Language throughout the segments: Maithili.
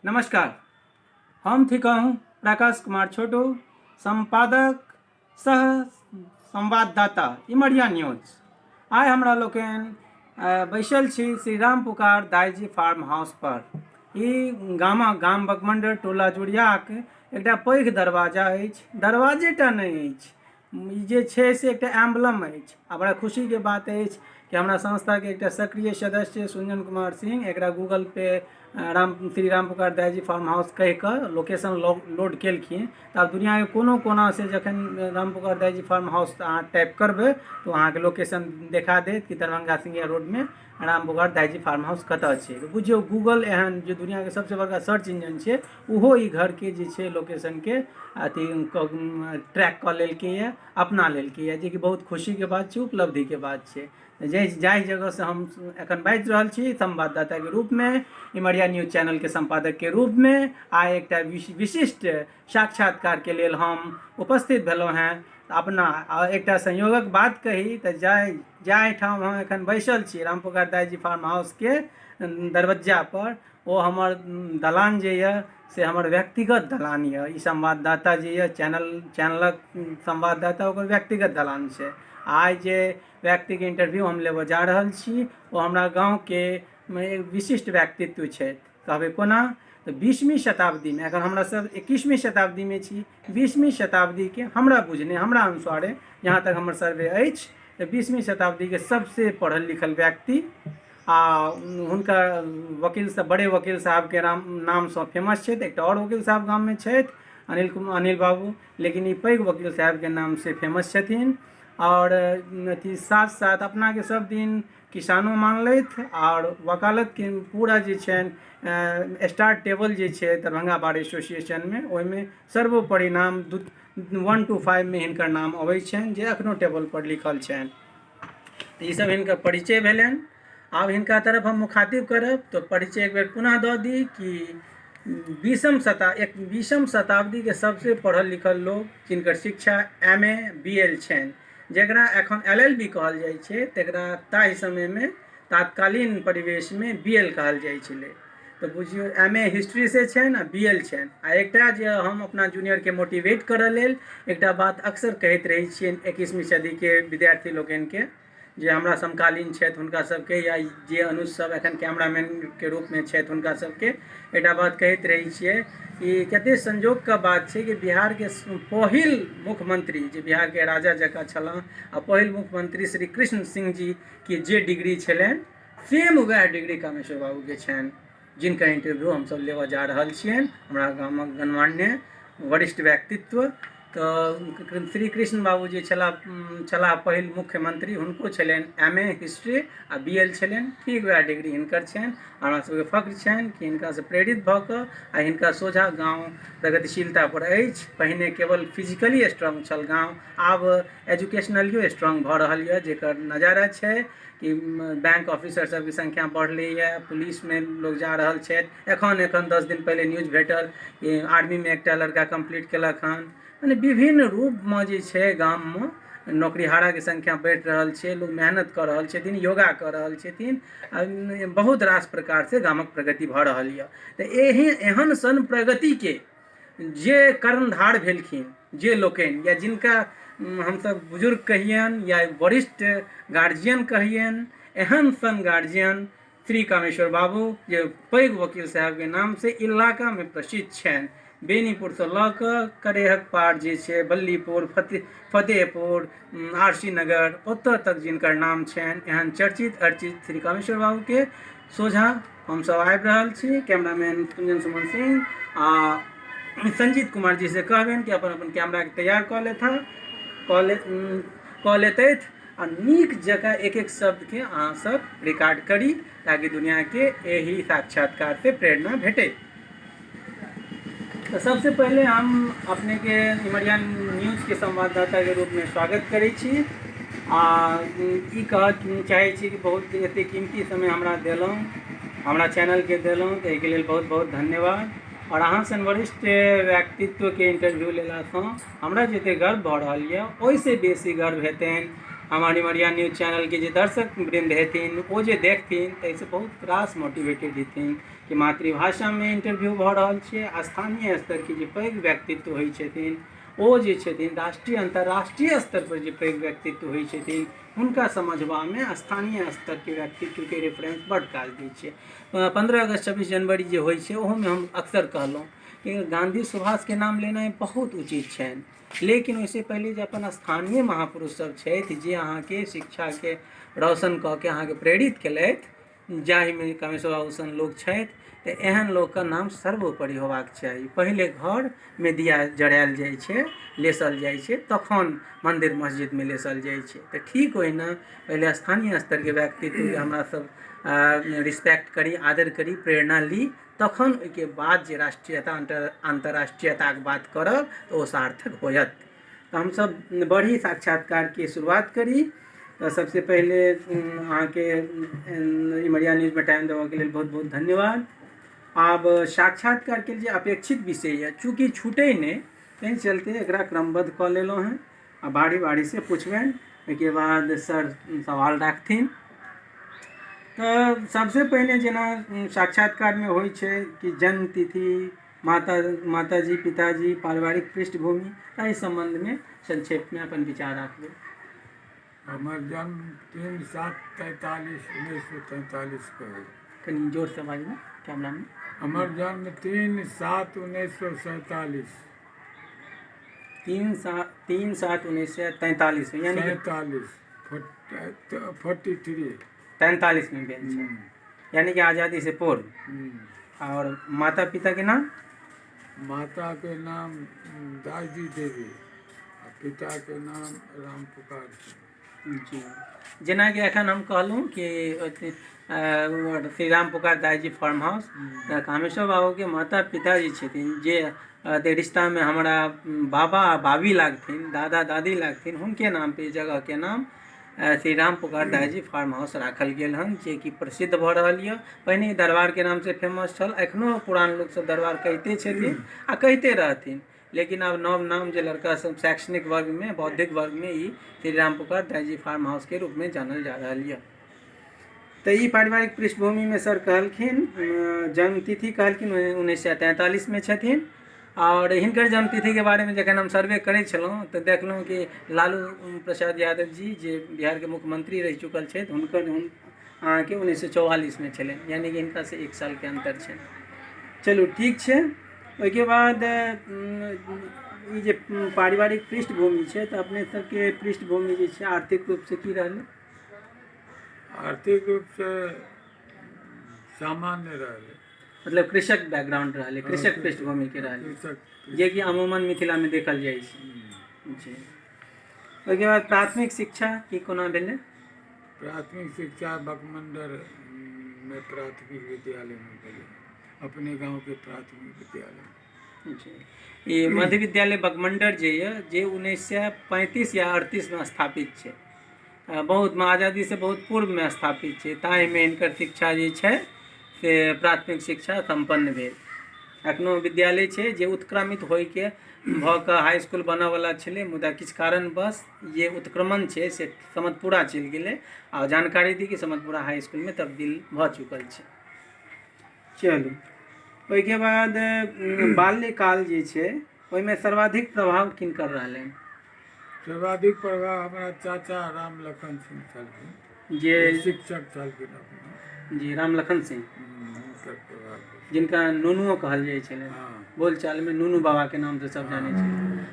नमस्कार, हम थिकहुँ प्रकाश कुमार छोटू, सम्पादक सह संवाददाता, इमरिया न्यूज। आइ हमरा लोकनि बैसल छी श्री राम पुकार दाइजी फार्म हाउस पर। ई गामक गाम बकमण्डल टोला जुड़ियाक एकटा पैघ दरवाजा अछि। दरवाजे टा नहि अछि, ई जे छै से एकटा एम्बलम अछि। आ बड़ा खुशीके बात अछि कि हमरा संस्थाके एकटा सक्रिय सदस्य सुंजन कुमार सिंह एकरा गूगल पे राम श्री राम पुकार दाइजी फार्म हाउस कहि कऽ लोकेशन लोड केलखिन, तऽ आब दुनिआँके कोनो कोनासँ जखन राम पुकार दाइजी फार्म हाउस अहाँ टाइप करबै तऽ ओ अहाँके लोकेशन देखा देत कि दरभंगा सिंघिया रोडमे राम पुकार दाइजी फार्म हाउस कतऽ छै। तऽ बुझियौ, गूगल एहन जे दुनिआँके सबसँ बड़का सर्च इंजन छै, ओहो ई घरके जे छै लोकेशनके अथी ट्रैक कऽ लेलकैए, अपना लेलकैए, जेकि बहुत खुशीके बात छै, उपलब्धिके बात छै। जाहि जाहि जगहसँ हम एखन बाजि रहल छी संवाददाताके रूपमे, इमरिया न्यूज चैनलके सम्पादकके रूपमे, आइ एकटा विशिष्ट साक्षात्कारके लेल हम उपस्थित भेलहुँ हेँ अपना। आ एकटा संयोगक बात कही तऽ जाहि जाहिठाम हम एखन बैसल छी, रामपुकार दाइजी फार्म हाउसके दरवज्जापर, ओ हमर दलान जे यऽ से हमर व्यक्तिगत दलान यऽ। ई संवाददाता जे यऽ, चैनलक संवाददाता, ओकर व्यक्तिगत दलान छै। आइ जे व्यक्तिके इंटरव्यू हम लेबऽ जा रहल छी, ओ हमरा गाँवके विशिष्ट व्यक्तित्व छथि। कहबै कोना? तऽ 20वीं शताब्दीमे, एखन हमरा सब 21वीं शताब्दीमे छी, 20वीं शताब्दीके हमरा बुझने, हमरा अनुसारे, जहाँ तक हमर सर्वे अछि, तऽ 20वीं शताब्दीके सबसे पढ़ल लिखल व्यक्ति आ हुनका वकील सब, बड़े वकील साहबके नामसँ फेमस छथि। एकटा आओर वकील साहब गाममे छथि, अनिल कुमार, अनिल बाबू, लेकिन ई पैघ वकील साहबके नामसँ फेमस छथिन। आओर अथी साथ साथ अपनाके सब दिन किसानो मानलथि आओर वकालतके पूरा जे छनि स्टार टेबल जे छै दरभंगा बार एसोसिएशनमे, ओहिमे सर्वोपरि नाम 1 टू 5मे हिनकर नाम अबै छनि, जे एखनो टेबलपर लिखल छनि। तऽ ईसभ हिनकर परिचय भेलनि। आब हिनका तरफ हम मुखातिब करब, तऽ परिचय एक बेर पुनः दऽ दी कि 20म शताब्दीके सबसे पढ़ल लिखल लोक, जिनकर शिक्षा एम ए बी एल छनि, जकरा एखन एल एल बी कहल जाइ छै, तकरा ताहि समयमे तात्कालीन परिवेशमे बी एल कहल जाइ छलै। तऽ बुझियौ, एम ए हिस्ट्रीसँ छनि आ बी एल छनि। आ एकटा जे हम अपना जूनियरके मोटिवेट करऽ लेल एकटा बात अक्सर कहैत रहै छियनि 21वीं सदीके विद्यार्थी लोकनिके, जे हमरा समकालीन छथि हुनका सबके, या जे अनुज सब एखन कैमरामैनके रूपमे छथि हुनका सबके एकटा बात कहैत रहै छियै कि कते संजोगके बात छै कि बिहारके पहिल मुख्यमंत्री, जे बिहारके राजा जकाँ छलाह, आ पहिल मुख्यमंत्री श्री कृष्ण सिंह जीके जे डिग्री छलनि, सेम वएह डिग्री कामेश्वर बाबूके छनि, जिनका इंटरव्यू हमसभ लेबऽ जा रहल छियनि, हमरा गामक गणमान्य वरिष्ठ व्यक्तित्व। तऽ श्री कृष्ण बाबू जे छलाह छलाह पहिल मुख्यमंत्री, हुनको छलनि एम ए हिस्ट्री आ बी एल छलनि। ठीक वएह डिग्री हिनकर छनि। हमरा सबके फक्र छनि कि हिनकासँ प्रेरित भऽ कऽ आ हिनका सोझा गाँव प्रगतिशीलता पर अछि। पहिने केवल फिजिकली स्ट्रांग छल गाँव, आब एजुकेशनलियो स्ट्रांग भऽ रहल यऽ, जेकर नजारा छै कि बैंक ऑफिसर सबके संख्या बढ़लैए, पुलिसमे लोग जा रहल छथि। एखन एखन 10 दिन पहिले न्यूज भेटल कि आर्मीमे एकटा लड़का कम्प्लीट केलक हन। मने विभिन्न रूपमे जे छै गाममे नौकरीहाराके संख्या बढ़ि रहल छै, लोग मेहनत कऽ रहल छथिन, योगा कऽ रहल छथिन आ बहुत रास प्रकारसँ गामक प्रगति भऽ रहल यऽ। तऽ एहि एहन सन प्रगतिके जे कर्णधार भेलखिन, जे लोकनि या जिनका हमसभ बुजुर्ग कहियनि या वरिष्ठ गार्जियन कहियनि, एहन सन गार्जियन श्री कामेश्वर बाबू, जे पैघ वकील साहेबके नामसँ इलाकामे प्रसिद्ध छनि, बेनीपुरसँ लऽ कऽ करेहक पार जे छै, बल्लीपुर, फतेहपुर, आरसी नगर, ओतऽ तक जिनकर नाम छनि, एहन चर्चित अर्चित श्री कामेश्वर बाबूके सोझाँ हमसभ आबि रहल छी। कैमरामैन कुंजन सुमन सिंह आ संजीत कुमार जी से कहबनि कि अपन अपन कैमराके तैयार कऽ लेता कऽ लेतथि आ नीक जकाँ एक एक शब्दके अहाँ सब रिकॉर्ड करी, ताकि दुनिआँके एहि साक्षात्कारसँ प्रेरणा भेटै। तऽ सबसे पहिले हम अपनेके इमरिया न्यूजके संवाददाताके रूपमे स्वागत करै छी आ ई कहऽ चाहै छी कि बहुत एतेक कीमती समय हमरा देलहुँ, हमरा चैनलके देलहुँ, तऽ एहिके लेल बहुत बहुत धन्यवाद। आओर अहाँ सन वरिष्ठ व्यक्तित्वके इंटरव्यू लेलासँ हमरा जतेक गर्व भऽ रहल यऽ, ओहिसँ बेसी गर्व हेतनि हमर इमरिया न्यूज चैनलके जे दर्शक वृन्द हेथिन ओ जे देखथिन ताहिसँ बहुत रास मोटिवेटेड हेथिन कि मातृभाषामे इंटरव्यू भऽ रहल छै आ स्थानीय स्तरके जे पैघ व्यक्तित्व होइ छथिन ओ जे छथिन राष्ट्रीय अन्तर्राष्ट्रीय स्तरपर जे पैघ व्यक्तित्व होइ छथिन हुनका समझबामे स्थानीय स्तरके व्यक्तित्वके रेफरेंस बड्ड काज दै छै। 15 अगस्त 26 जनवरी जे होइ छै ओहोमे हम अक्सर कहलहुँ कि गाँधी सुभाषके नाम लेनाइ बहुत उचित छनि, लेकिन ओहिसँ पहिले जे अपन स्थानीय महापुरुष सब छथि जे अहाँके शिक्षाके रोशन कऽ के अहाँके प्रेरित केलथि, जाहिमे कामेश्वर बाबू सन लोक छथि, तऽ एहन लोकके नाम सर्वोपरि होबाक चाही। पहिले घरमे दिया जरायल जाइ छै, लेसल जाइ छै, तखन मन्दिर मस्जिदमे लेसल जाइ छै। तऽ ठीक ओहिना पहिले स्थानीय स्तरके व्यक्तित्वके हमरा सब रिस्पेक्ट करी, आदर करी, प्रेरणा ली, तखन ओहिके बाद जे राष्ट्रीयता अन्तर्राष्ट्रीयताके बात करब तऽ ओ सार्थक होयत। तऽ हमसब बढ़ी साक्षात्कारके शुरुआत करी। तऽ सबसे पहिले अहाँके इमरिया न्यूजमे टाइम देबऽके लेल बहुत बहुत धन्यवाद। आब साक्षात्कारके जे अपेक्षित विषय यऽ चूँकि छूटै नहि ताहि चलते एकरा क्रमबद्ध कऽ लेलहुँ हेँ आ बारी बारीसँ पुछबनि, ओहिके बाद सर सवाल राखथिन। तऽ सबसे पहिने जेना साक्षात्कारमे होइ छै कि जन्मतिथि, माताजी, पिताजी, पारिवारिक पृष्ठभूमि, एहि सम्बन्धमे संक्षेपमे अपन विचार राखबै। हमर जन्म 3/7/43 1943 के भेल। कनि जोरसँ बाजबै कैमरामे। हमर जन्म 3/7/1947। 3/7/1943 में, यानी 47 43 43 में भेल छै, यानी कि आज़ादी से पूर्व। और माता पिता के नाम? माता के नाम दादी देवी आ पिता के नाम राम पुकार सिंह। जी, जेनाकि एखन हम कहलहुँ कि श्री राम पुकार दाई जी फार्म हाउस, तऽ कामेश्वर बाबूके माता पिता जे छथिन जे रिश्तामे हमरा बाबा आ बाबी लागथिन, दादा दादी लागथिन, हुनके नाम पे जगहके नाम श्री राम पुकार दाई जी फार्म हाउस राखल गेल हन, जेकि प्रसिद्ध भऽ रहल यऽ। पहिने दरबारके नामसँ फेमस छल, एखनो पुरान लोकसब दरबार कहिते छथिन आ कहिते रहथिन, लेकिन आब नव नाम जे लड़का सब शैक्षणिक वर्गमे बौद्धिक वर्गमे ई श्री राम पुकार दाई जी फार्म हाउसके रूपमे जानल जा रहल यऽ। तऽ ई पारिवारिक पृष्ठभूमिमे सर कहलखिन जन्मतिथि कहलखिन 1943 मे छथिन। आओर हिनकर जन्मतिथिके बारेमे जखन हम सर्वे करै छलहुँ तऽ देखलहुँ कि लालू प्रसाद यादव जी जे बिहारके मुख्यमंत्री रहि चुकल छथि हुनकर अहाँके 1944 मे छलनि, यानी कि हिनकासँ 1 सालके अन्तर छनि। चलू ठीक छै। ओहिके बाद ई जे पारिवारिक पृष्ठभूमि छै तऽ अपने सबके पृष्ठभूमि जे छै आर्थिक रूपसँ की रहलै? आर्थिक रूपसँ सामान्य रहलै, मतलब कृषक बैकग्राउंड रहलै, कृषक पृष्ठभूमिके रहलै, जेकि अमूमन मिथिलामे देखल जाइ छै जी। ओहिके बाद प्राथमिक शिक्षा की कोना भेलै? प्राथमिक शिक्षा बकमंडर में प्राथमिक विद्यालय में भेलै, अपने गांव के प्राथमिक विद्यालय जी। ई मध्य विद्यालय बकमंडर जे यऽ जे 1935 या 38 में स्थापित छै, बहुत आज़ादी से बहुत पूर्व में स्थापित छै, ताहिमे हिनकर शिक्षा जे छै से प्राथमिक शिक्षा सम्पन्न भेल। एखनो विद्यालय छै जे उत्क्रमित होइके भऽ कऽ हाई इसकुल बनऽवला छलै, मुदा किछु कारणवश जे उत्क्रमण छै से समतपुरा चलि गेलै। आ जानकारी दी कि समतपुरा हाई इसकुलमे तब्दील भऽ चुकल छै। चलू ओहिके बाद बाल्यकाल जे छै ओहिमे सर्वाधिक प्रभाव किनकर रहलनि? सर्वाधिक प्रभाव हमरा चाचा राम लखन सिंह छलखिन, जे शिक्षक छलखिन अपने जी, राम लखन सिंह, हुनकर प्रभाव, जिनका नुनुओ कहल जाइ छलै। बोलचालमे नुनू बाबाके नामसँ सब जानै छै।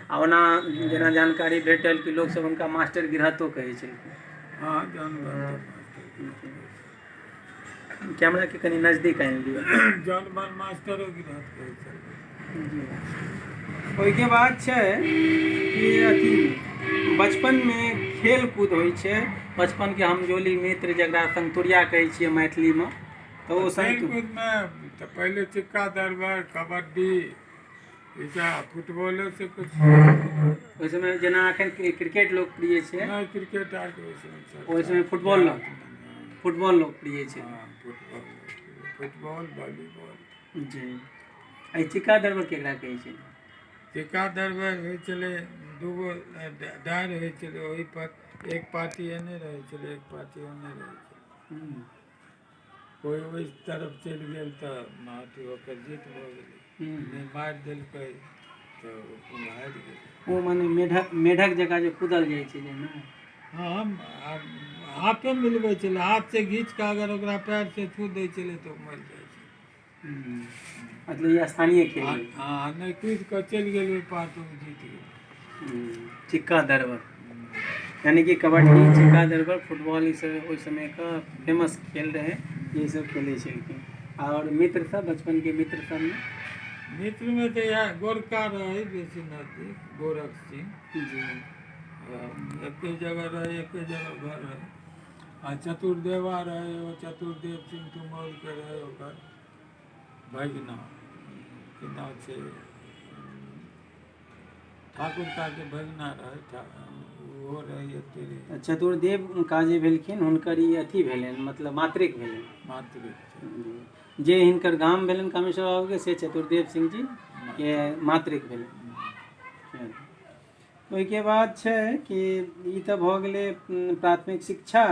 आ ओना जेना जानकारी भेटल कि लोकसब हुनका मास्टर गिरहतो कहै छलखिन। हँ, जानबन कैमराके कनि नजदीक आनि लिअ। जानबन मास्टरो गिरहत कहै छलखिन जी। ओहिके बाद छै कि अथी बचपनमे खेल कूद होइ छै, बचपनके हमजोली मित्र जकरा संतुरिया कहै छियै मैथिलीमे, तऽ ओ खेलकूदमे तऽ पहिले चिक्का दरबार, कबड्डी, फुटबॉलो से कुछ ओहि समय जेना एखन क्रिकेट लोकप्रिय छै। नहि, क्रिकेट आरके ओहि समय ओहि समय फुटबॉल फुटबॉल लोकप्रिय छै। फुटबॉल, फुटबॉल, वॉलीबॉल जी। एहि चिक्का दरबर केकरा कहै छै? चिक्का दरबर होइ छलै, दूगो डारि होइ छलै, ओहिपर एक पार्टी एने रहै छलै, एक पार्टी ओने रहै छलै। कोइ ओहि तरफ चलि गेल तऽ अथी ओकर जीत भऽ गेलै, नहि मारि देलकै तऽ ओ हारि गेलै। ओ मने मेढक मेढक जकाँ जे कूदल जाइ छै जाहिमे। हँ, हाथे मिलबै छलै, हाथसँ घीच कऽ अगर ओकरा पैरसँ छू दै छलै तऽ ओ मरि जाइ छै। मतलब ई स्थानीय खेल भेलै। हँ, नहि कुदि कऽ चलि गेल ओहि पार तऽ ओ जीत गेल। चिक्का दरबर, यानी कि कबड्डी, चिक्का दरबर, फुटबॉल, ई सब ओहि समयके फेमस खेल रहै, ई सब खेलै छलखिन। आओर मित्र सब, बचपनके मित्र सबमे? मित्रमे तऽ इएह गोरका रहै बेसी नजदीक, गोरख सिंह। जी। एके जगह रहै, एके जगह घर रहै। आ चतुर्देवा रहै, एगो चतुर्देव सिंह तुमौलके रहै, ओकर भगिना की नाम छै, ठाकुर काके भगिना रहै, ओहो रहै एते रहै। चतुर्देव का जे भेलखिन हुनकर ई अथी भेलनि, मतलब मातृक भेलनि। मातृक। जे हिनकर गाम भेलनि कामेश्वर बाबूके, से चतुर्देव सिंह जी के मातृक भेलनि। ओहिके बाद छै कि ई तऽ भऽ गेलै प्राथमिक शिक्षा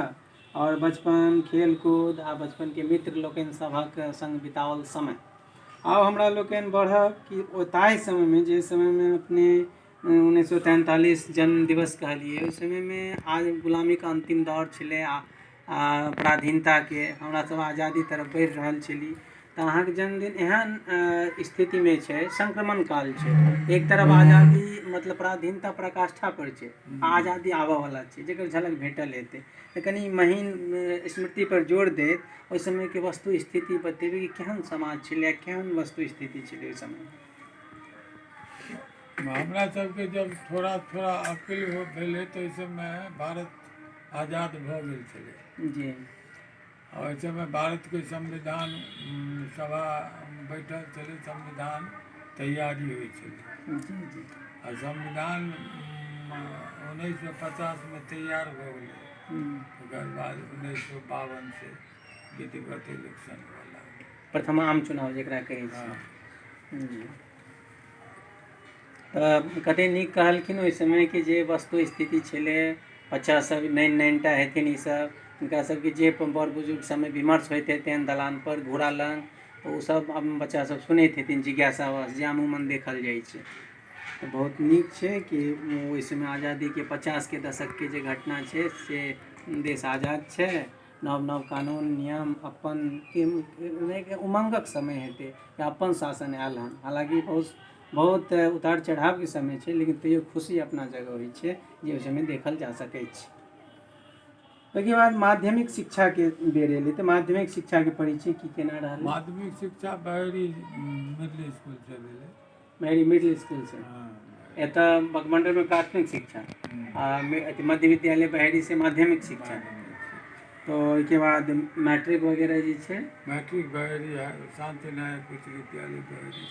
आओर बचपन, खेलकूद आ बचपनके मित्र लोकनि सभक सङ्ग बिताओल समय। आब हमरा लोकनि बढ़ब कि ओ ताहि समयमे, जे समयमे अपने 1943 जन्म दिवस कहलियै, ओहि समयमे आज गुलामीके अन्तिम दौर छलै आ पराधीनताके, हमरा सब आजादी तरफ बढ़ि रहल छली, तऽ अहाँके जन्मदिन एहन स्थितिमे छै, संक्रमण काल छै। एक तरफ आजादी मतलब पराधीनता पराकाष्ठा पर छै, आजादी आबऽ वला छै, जकर झलक भेटल हेतै, तऽ कनि महीन स्मृति पर जोर दैत ओहि समयके वस्तु स्थिति बतेबै कि केहन समाज छलै, केहन वस्तु स्थिति छलै ओहि समयमे। हमरा सबके जब थोड़ा थोड़ा अकिल भेलै तऽ ओहि समय भारत आजाद भऽ गेल छलै। आ ओहि समय भारतके संविधान सभा बैठल छलै, संविधान तैयारी होइ छलै। जी जी आ संविधान 1950मे तैयार भऽ गेलै। ओकर बाद 1952से विधिवत इलेक्शन हुअ लागलै। प्रथम आम चुनाव जकरा कहै छी। जी, तऽ कते नीक कहलखिन। ओहि समयके जे वस्तु स्थिति छलै, बच्चा सब नाइन नाइनटा हेथिन ईसब, हुनका सबके जे बड़ बुजुर्ग सबमे विमर्श होइत हेतनि दलान पर घूरा लग, तऽ ओसब बच्चा सब सुनैत हेथिन जिज्ञासावश, जे अमूमन देखल जाइ छै। तऽ बहुत नीक छै कि ओहि समय आजादीके 50के दशकके जे घटना छै, से देश आजाद छै, नव नव कानून नियम, अपन उमङ्गक समय हेतै, या अपन शासन आयल हन। हालाँकि बहुत बहुत उतार चढ़ावके समय छै, लेकिन तैयो खुशी अपना जगह होइ छै, जे ओहि समय देखल जा सकै छै। ओहिके बाद माध्यमिक शिक्षाके बेर एलै, तऽ माध्यमिक शिक्षाके परिचय की केना रहलै? माध्यमिक शिक्षा बहेरी मिडिल स्कूलसँ भेलै। बहेरी मिडिल स्कूलसँ? हँ। एतऽ बघमण्डलमे प्राथमिक शिक्षा आ अथी मध्य विद्यालय बहेरी से माध्यमिक शिक्षा। तऽ ओहिके बाद मैट्रिक वगैरह जे छै? मैट्रिक बहेरी शान्ति नायक उच्च विद्यालय बहेरी।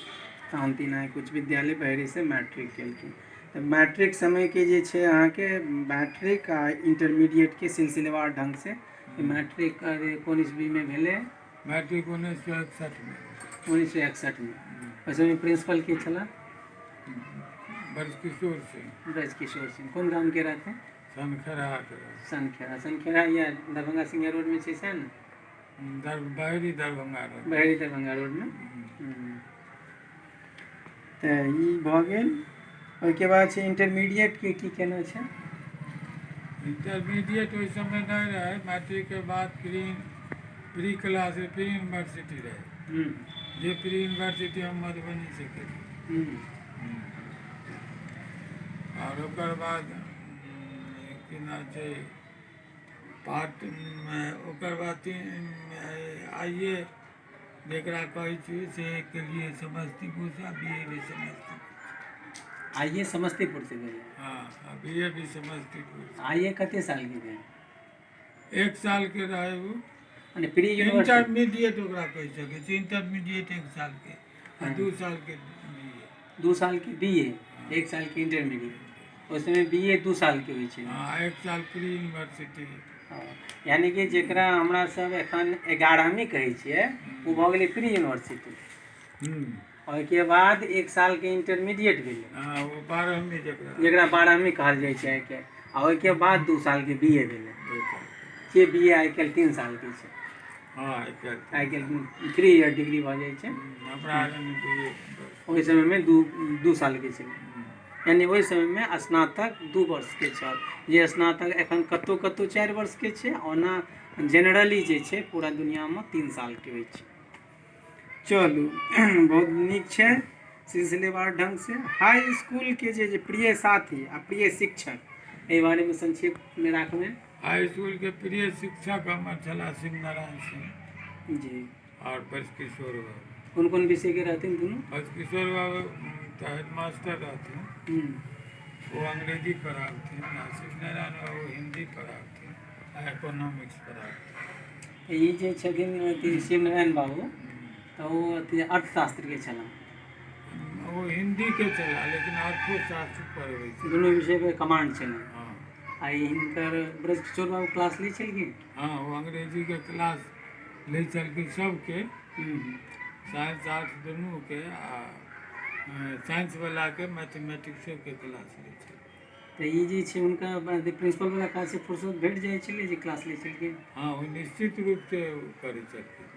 शान्ति नायक उच्च विद्यालय बहेरी से मैट्रिक केलखिन। तऽ मैट्रिक समयके जे छै अहाँके, मैट्रिक आ इंटरमीडिएटके सिलसिलेवार ढङ्गसँ, मैट्रिक कोन ईस्वीमे भेलै? मैट्रिक 1961मे। 1961मे। ओहि समयमे प्रिंसिपल के छलाह? ब्रजकिशोर सिंह। ब्रजकिशोर सिंह कोन गामके रहथिन? सनखेड़ाके रहै। सनखेड़ा। सनखेड़ा या दरभंगा सिंघिया रोडमे छै सएह ने? बहेरी दरभंगा रोड। बहेरी दरभंगा रोडमे। तऽ ई भऽ गेल। ओहिके बाद छै इंटरमीडिएटके की केना छै? इंटरमीडिएट ओहि समय नहि रहै। मैट्रिकके बाद pre pre class, pre university रहै। जे प्री यूनिवर्सिटी हम मधुबनीसँ केलियै। आओर ओकर बाद की नाम छै, पार्ट ओकर बाद आई ए जकरा कहै छी से केलियै समस्तीपुरसँ, बी ए भी समस्तीपुर। आई ए समस्तीपुर से भेलै? हँ, बी ए भी समस्तीपुर। आई ए कते सालके भेल? एक सालके रहै ओ। मने प्री यूनिवर्सिटी? इंटरमीडिएट ओकरा कहि सकै छी। इंटरमीडिएट एक सालके आ 2 सालके बी ए। 2 सालके बी ए, एक सालके इंटरमीडिएट। ओहि समय बी ए 2 सालके होइ छै। हँ, एक साल प्री यूनिवर्सिटी। हँ, यानि कि जेकरा हमरा सब एखन 11वीं कहै छियै, ओ भऽ गेलै प्री यूनिवर्सिटी। ओहिके बाद एक सालके इंटरमीडिएट भेलै। हँ, ओ 12वीं जकरा। जकरा 12वीं कहल जाइ छै आइके। आ ओहिके बाद 2 सालके बी ए भेलै। जे बी ए आइ काल्हि 3 सालके छै। हँ, आइ काल्हि 3 ईयर डिग्री भऽ जाइ छै। हमरा ओहि समयमे 2 सालके छलै, यानी ओहि समयमे स्नातक 2 वर्षके छल। जे स्नातक एखन कतहु कतहु 4 वर्षके छै, ओना जेनरली जे छै पूरा दुनिआँमे 3 सालके होइ छै। चलू, बहुत नीक छै सिलसिलेवार ढङ्गसँ। हाई इसकुलके जे प्रिय साथी आ प्रिय शिक्षक, एहि बारेमे संक्षेपमे राखबै। हाई इसकुलके प्रिय शिक्षक हमर छलाह शिवनारायण सिंह जी आओर ब्रजकिशोर बाबू। कोन कोन विषयके रहथिन दुनू? ब्रजकिशोर बाबू तऽ हेडमास्टर रहथिन, ओ अंग्रेजी पढ़ाबथिन, आ शिवनारायण बाबू हिन्दी पढ़ाबथिन आ इकोनॉमिक्स पढ़ाबथिन। ई जे छथिन अथी शिवनारायण बाबू, तऽ ओ अथी अर्थशास्त्रके छलाह। ओ हिन्दीके छलाह, लेकिन अर्थोशास्त्र पढ़बै छलै। दुनू विषयपर कमांड छलै। हँ। आ ई हिनकर ब्रजकिशोर बाबू क्लास लै छलखिन? हँ, ओ अंग्रेजीके क्लास लै छलखिन सबके, साइंस आर्ट्स दुनूके, आ साइंसवलाके मैथमेटिक्सोके क्लास लै छलखिन। तऽ ई जे छै हुनका प्रिंसिपलवला काजसँ फुर्सत भेट जाइ छलै जे क्लास लै छलखिन? हँ, ओ निश्चित रूपसँ करै छलखिन।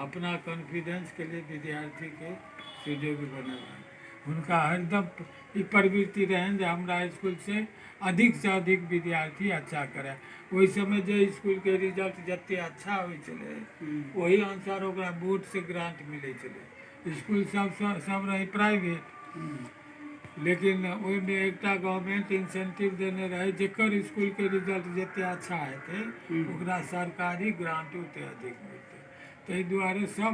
अपना कॉन्फिडेंसके लिए विद्यार्थीके सुयोग्य बनेलनि। हुनका हरदम ई प्रवृत्ति रहनि जे हमरा इसकुलसँ अधिकसँ अधिक विद्यार्थी अच्छा करय। ओहि समय जे इसकुलके रिजल्ट जतेक अच्छा होइ छलै, ओहि अनुसार ओकरा बोर्डसँ ग्रांट मिलै छलै। इसकुल सब सब रहै प्राइवेट, लेकिन ओहिमे एकटा गवर्नमेंट इंसेंटिव देने रहै, जकर इसकुलके रिजल्ट जतेक अच्छा हेतै ओकरा सरकारी ग्रांट ओतेक अधिक मिलतै। ताहि दुआरे सब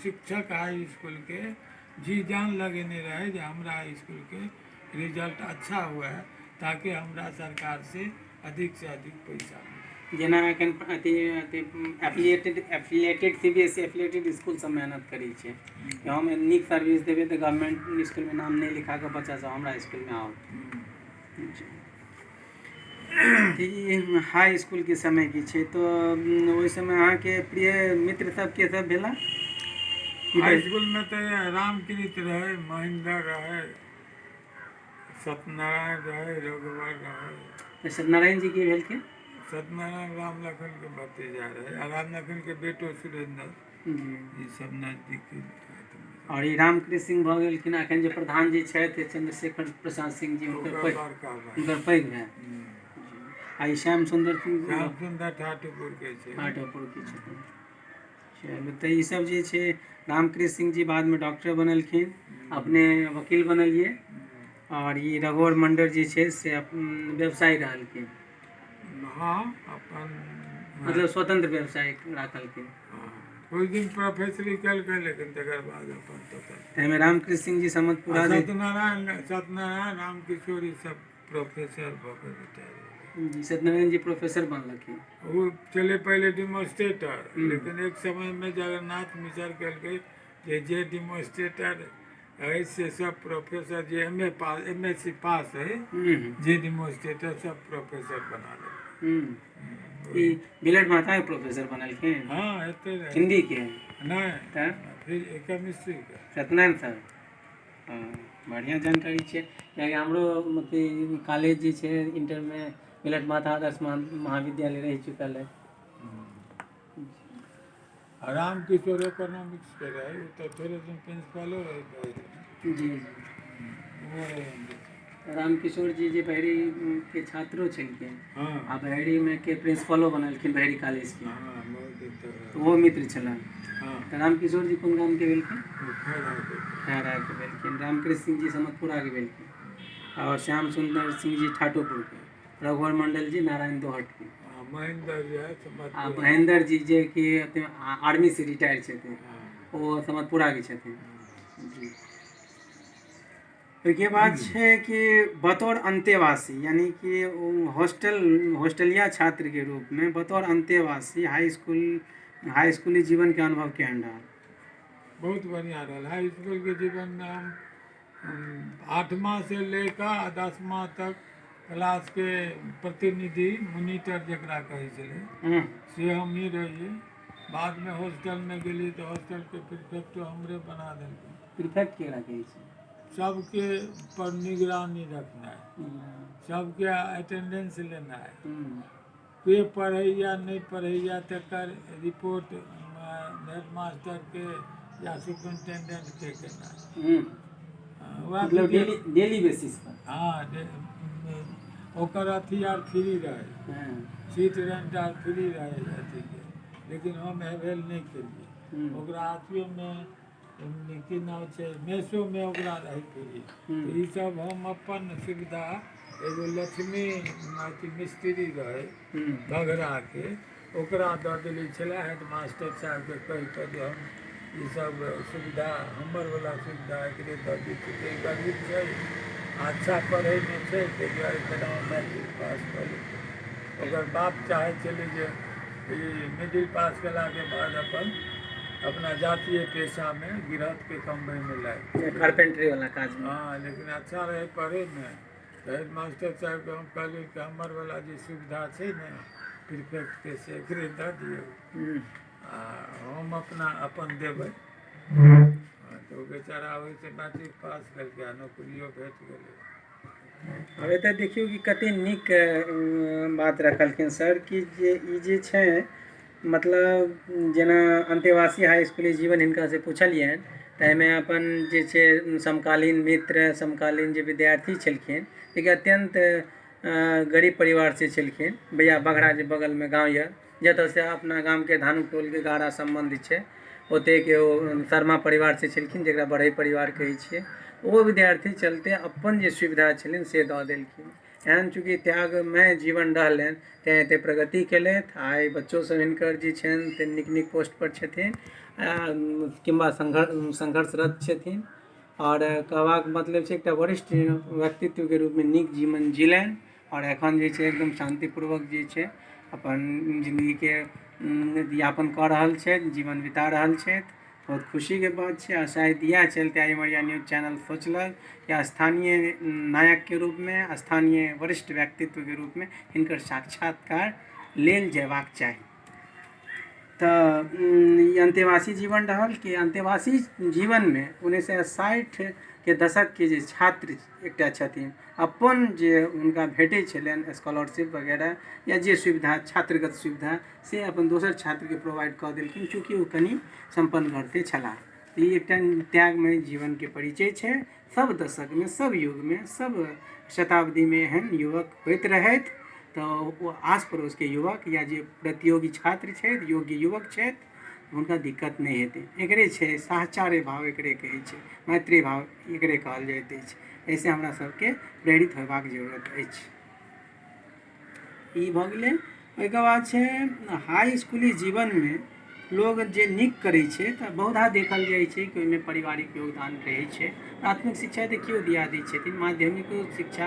शिक्षक हाई इसकुलके जी जान लगेने रहै जे हमरा इसकुलके रिजल्ट अच्छा हुए, ताकि हमरा सरकार से अधिक से अधिक पैसा मिले। जेना एखन अथी अथी affiliated CBSE affiliated school सब मेहनत करै छै कि हम नीक सर्विस देबै तऽ गवर्नमेंट इसकुलमे नाम नहि लिखा कऽ बच्चा सब हमरा इसकुलमे आओत। ई हाई इसकुलके समय की छै, तऽ ओहि समय अहाँके प्रिय मित्र सब के सब भेला? हाई इसकुलमे तऽ रामकृत रहै, महेंद्र रहै, सत्यनारायण रहै, रघुवर रहै। सत्यनारायण जी के भेलखिन? सत्यनारायण राम लखन के भतीजा रहै, आ राम लखन के बेटो सुरेंद्र, जी। ई सब नजदीकी। और ई रामकृष्ण सिंह भऽ गेलखिन, एखन जे प्रधान जी छथि चंद्रशेखर प्रसाद सिंह जी, हुनकर ओकर पैघ, बड़का भाई। हुनकर पैघ भाय। आ ई श्याम सुन्दर सिंह? श्याम सुन्दर ठाकुर के छै। ठाकुर के छथिन। चलू, तऽ ई सब जे छै रामकृष्ण सिंह जी बादमे डॉक्टर बनलखिन, अपने वकील बनलियै, और ई रघुवर मंडल जे छै से व्यवसायी रहलखिन। हँ, अपन मतलब स्वतंत्र व्यवसाय राखलखिन। हँ, कुछ दिन प्रोफेसरी केलकै, लेकिन तकर बाद अपन स्वतंत्र। ताहिमे रामकृष्ण सिंह जी समतपुरा जे सत्यनारायण, रामकिशोर ई सब प्रोफेसर भऽ कऽ रिटायर भेलै। जी, सत्यनारायण जी प्रोफेसर बनलखिन। ओ चले पहिले डिमोस्ट्रेटर, लेकिन एक समयमे जगन्नाथ मिश्र कहलकै जे डिमोस्ट्रेटर है से सब प्रोफेसर, जे एम ए पास, MSc पास है, जे डिमोस्ट्रेटर सब प्रोफेसर बना देलकै। ई बिलट माता के प्रोफेसर बनलखिन? हँ, एते रहै। हिंदी के? नहि। तऽ? फिर केमिस्ट्री के। सत्यनारायण सर, हँ, बढ़िआँ जानकारी छै, कियाकि हमरो मतलब कॉलेज जे छै इंटरमे मिलट माता आदर्श महाविद्यालय रहि चुकल है। आ रामकिशोर इकोनॉमिक्स के रहै, ओ तऽ थोड़े दिन प्रिंसिपलो रहै पहिले। जी जी ओहो रहै हमरे। रामकिशोर जी जे बहरी के छात्रो छलखिन आ बहरीमे के प्रिंसिपलो बनलखिन बहरी कॉलेज के। हँ, बहुत दिन तक तऽ रहै। ओहो मित्र छलनि। हँ। तऽ रामकिशोर जी कोन गामके भेलखिन? ओ खैराके। खैराके भेलखिन। रामकृष्ण सिंह जी समतपुराके भेलखिन, और श्याम सुन्दर सिंह जी ठाटोपुरके, रघुवर मंडल जी नारायण दोहटके। आ महेंद्र जे है आ समतपुरा। महेंद्र जी जे कि अथी आर्मी से रिटायर छथिन, ओ समतपुराके छथिन जी। ओहिके बाद छै कि बतौर अंतेवासी, यानी कि ओ हॉस्टलिया छात्रके रूपमे बतौर अंतेवासी हाई स्कूली जीवनके अनुभव केहन रहल? बहुत बढ़िआँ रहल। हाई स्कूलके जीवनमे हम 8वां से लेकर आ 10वां तक क्लासके प्रतिनिधि, मोनिटर जकरा कहै छलै, से हमही रहियै। बादमे हॉस्टलमे गेलियै तऽ हॉस्टलके प्रिफेक्टो हमरे बना देलकै। प्रिफेक्ट केकरा कहै छै? सबके पर निगरानी रखनाइ, सबके अटेंडेंस लेनाइ, के पढ़ैया नहि पढ़ैया तकर रिपोर्ट हेडमास्टरके या सुपरिन्टेंडेंटके केनाइ। वएह मतलब डेली डेली बेसिस पर। हँ, ओकर अथी आर फ्री रहै, सीट रेंट आर फ्री रहै अथीके, लेकिन हम अवेल नहि केलियै। ओकरा अथियोमे की नाम छै, मेसोमे ओकरा रहै फ्री। तऽ ईसब हम अपन सुविधा एगो लक्ष्मी अथी मिस्त्री रहै बघराके, ओकरा दऽ देली छलै हेडमास्टर साहेबके कहि कऽ जे हम ईसब सुविधा हमरवला सुविधा एकरे दऽ दै छियै, गरीब छै, अच्छा पढ़ैमे छै, ताहि दुआरे केना मैट्रिक पास कऽ लेतै। ओकर बाप चाहै छलै जे ई मिडिल पास केलाके बाद अपन अपना जातीय पेशामे गृहस्थके कमबैमे लागि कारपेंटरी वाला काजमे। हँ, लेकिन अच्छा रहै पढ़ैमे। तऽ हेडमास्टर साहेबके हम कहलियै कि हमरवला जे सुविधा छै ने प्रिफेक्टके से एकरे दऽ दियौ आ हम अपना अपन देबै। तऽ ओ बेचारा ओहिसँ मैट्रिक पास केलकै आ नौकरियो भेट गेलै। आब एतऽ देखियौ कि कते नीक बात रखलखिन सर कि जे ई जे छै मतलब जेना अन्तेवासी हाई इसकुली जीवन हिनकासँ पुछलियनि तऽ एहिमे अपन जे छै समकालीन मित्र, समकालीन जे विद्यार्थी छलखिन जेकि अत्यन्त गरीब परिवारसँ छलखिन, भैया बघड़ा जे बगलमे गाँव यऽ जतऽसँ अपना गामके धानुक टोलके गहरा सम्बन्ध छै, ओतेके ओ शर्मा परिवारसँ छलखिन जकरा बढ़ै परिवार कहै छियै। ओ विद्यार्थी चलते अपन जे सुविधा छलनि से दऽ देलखिन। एहन चूँकि त्यागमय जीवन रहलनि तेँ एते प्रगति केलथि। आइ बच्चो सब हिनकर जे छनि से नीक नीक पोस्ट पर छथिन किंवा संघर्षरत छथिन। आओर कहबाक मतलब छै एकटा वरिष्ठ व्यक्तित्वके रूपमे नीक जीवन जीलनि आओर एखन जे छै एकदम शान्तिपूर्वक जे छै अपन जिन्दगीके यापन कऽ रहल छथि, जीवन बिता रहल छथि। बहुत खुशीके बात छै। आ शायद इएह चलते आइ इमरिया न्यूज चैनल सोचलक कि स्थानीय नायकके रूपमे, स्थानीय वरिष्ठ व्यक्तित्वके रूपमे हिनकर साक्षात्कार लेल जयबाक चाही। तऽ ई अन्तेवासी जीवन रहल कि अन्तेवासी जीवनमे 1960के दशकके जे छात्र एकटा छथिन अपन जे हुनका भेटै छलनि स्कॉलरशिप वगैरह या जे सुविधा छात्रगत सुविधा से अपन दोसर छात्रके प्रोवाइड कऽ देलखिन, चूँकि ओ कनि सम्पन्न घरके छलाह। ई एकटा त्यागमय जीवनके परिचय छै। सब दशकमे, सब युगमे, सब शताब्दीमे एहन युवक होइत रहथि तऽ ओ आस पड़ोसके युवक या जे प्रतियोगी छात्र छथि, योग्य युवक छथि, हुनका दिक्कत नहि हेतै। एकरे छै साहचर्य भाव, एकरे कहै छै मैत्री भाव, एकरे कहल जाइत अछि। एहिसँ हमरा सबके प्रेरित होयबाक जरूरत अछि। ई भऽ गेलै। ओहिके बाद छै हाई इसकुली जीवनमे लोग जे नीक करै छै तऽ बहुधा देखल जाइ छै कि ओहिमे पारिवारिक योगदान रहै छै। प्राथमिक शिक्षा तऽ केओ दिया दै छथिन, माध्यमिको शिक्षा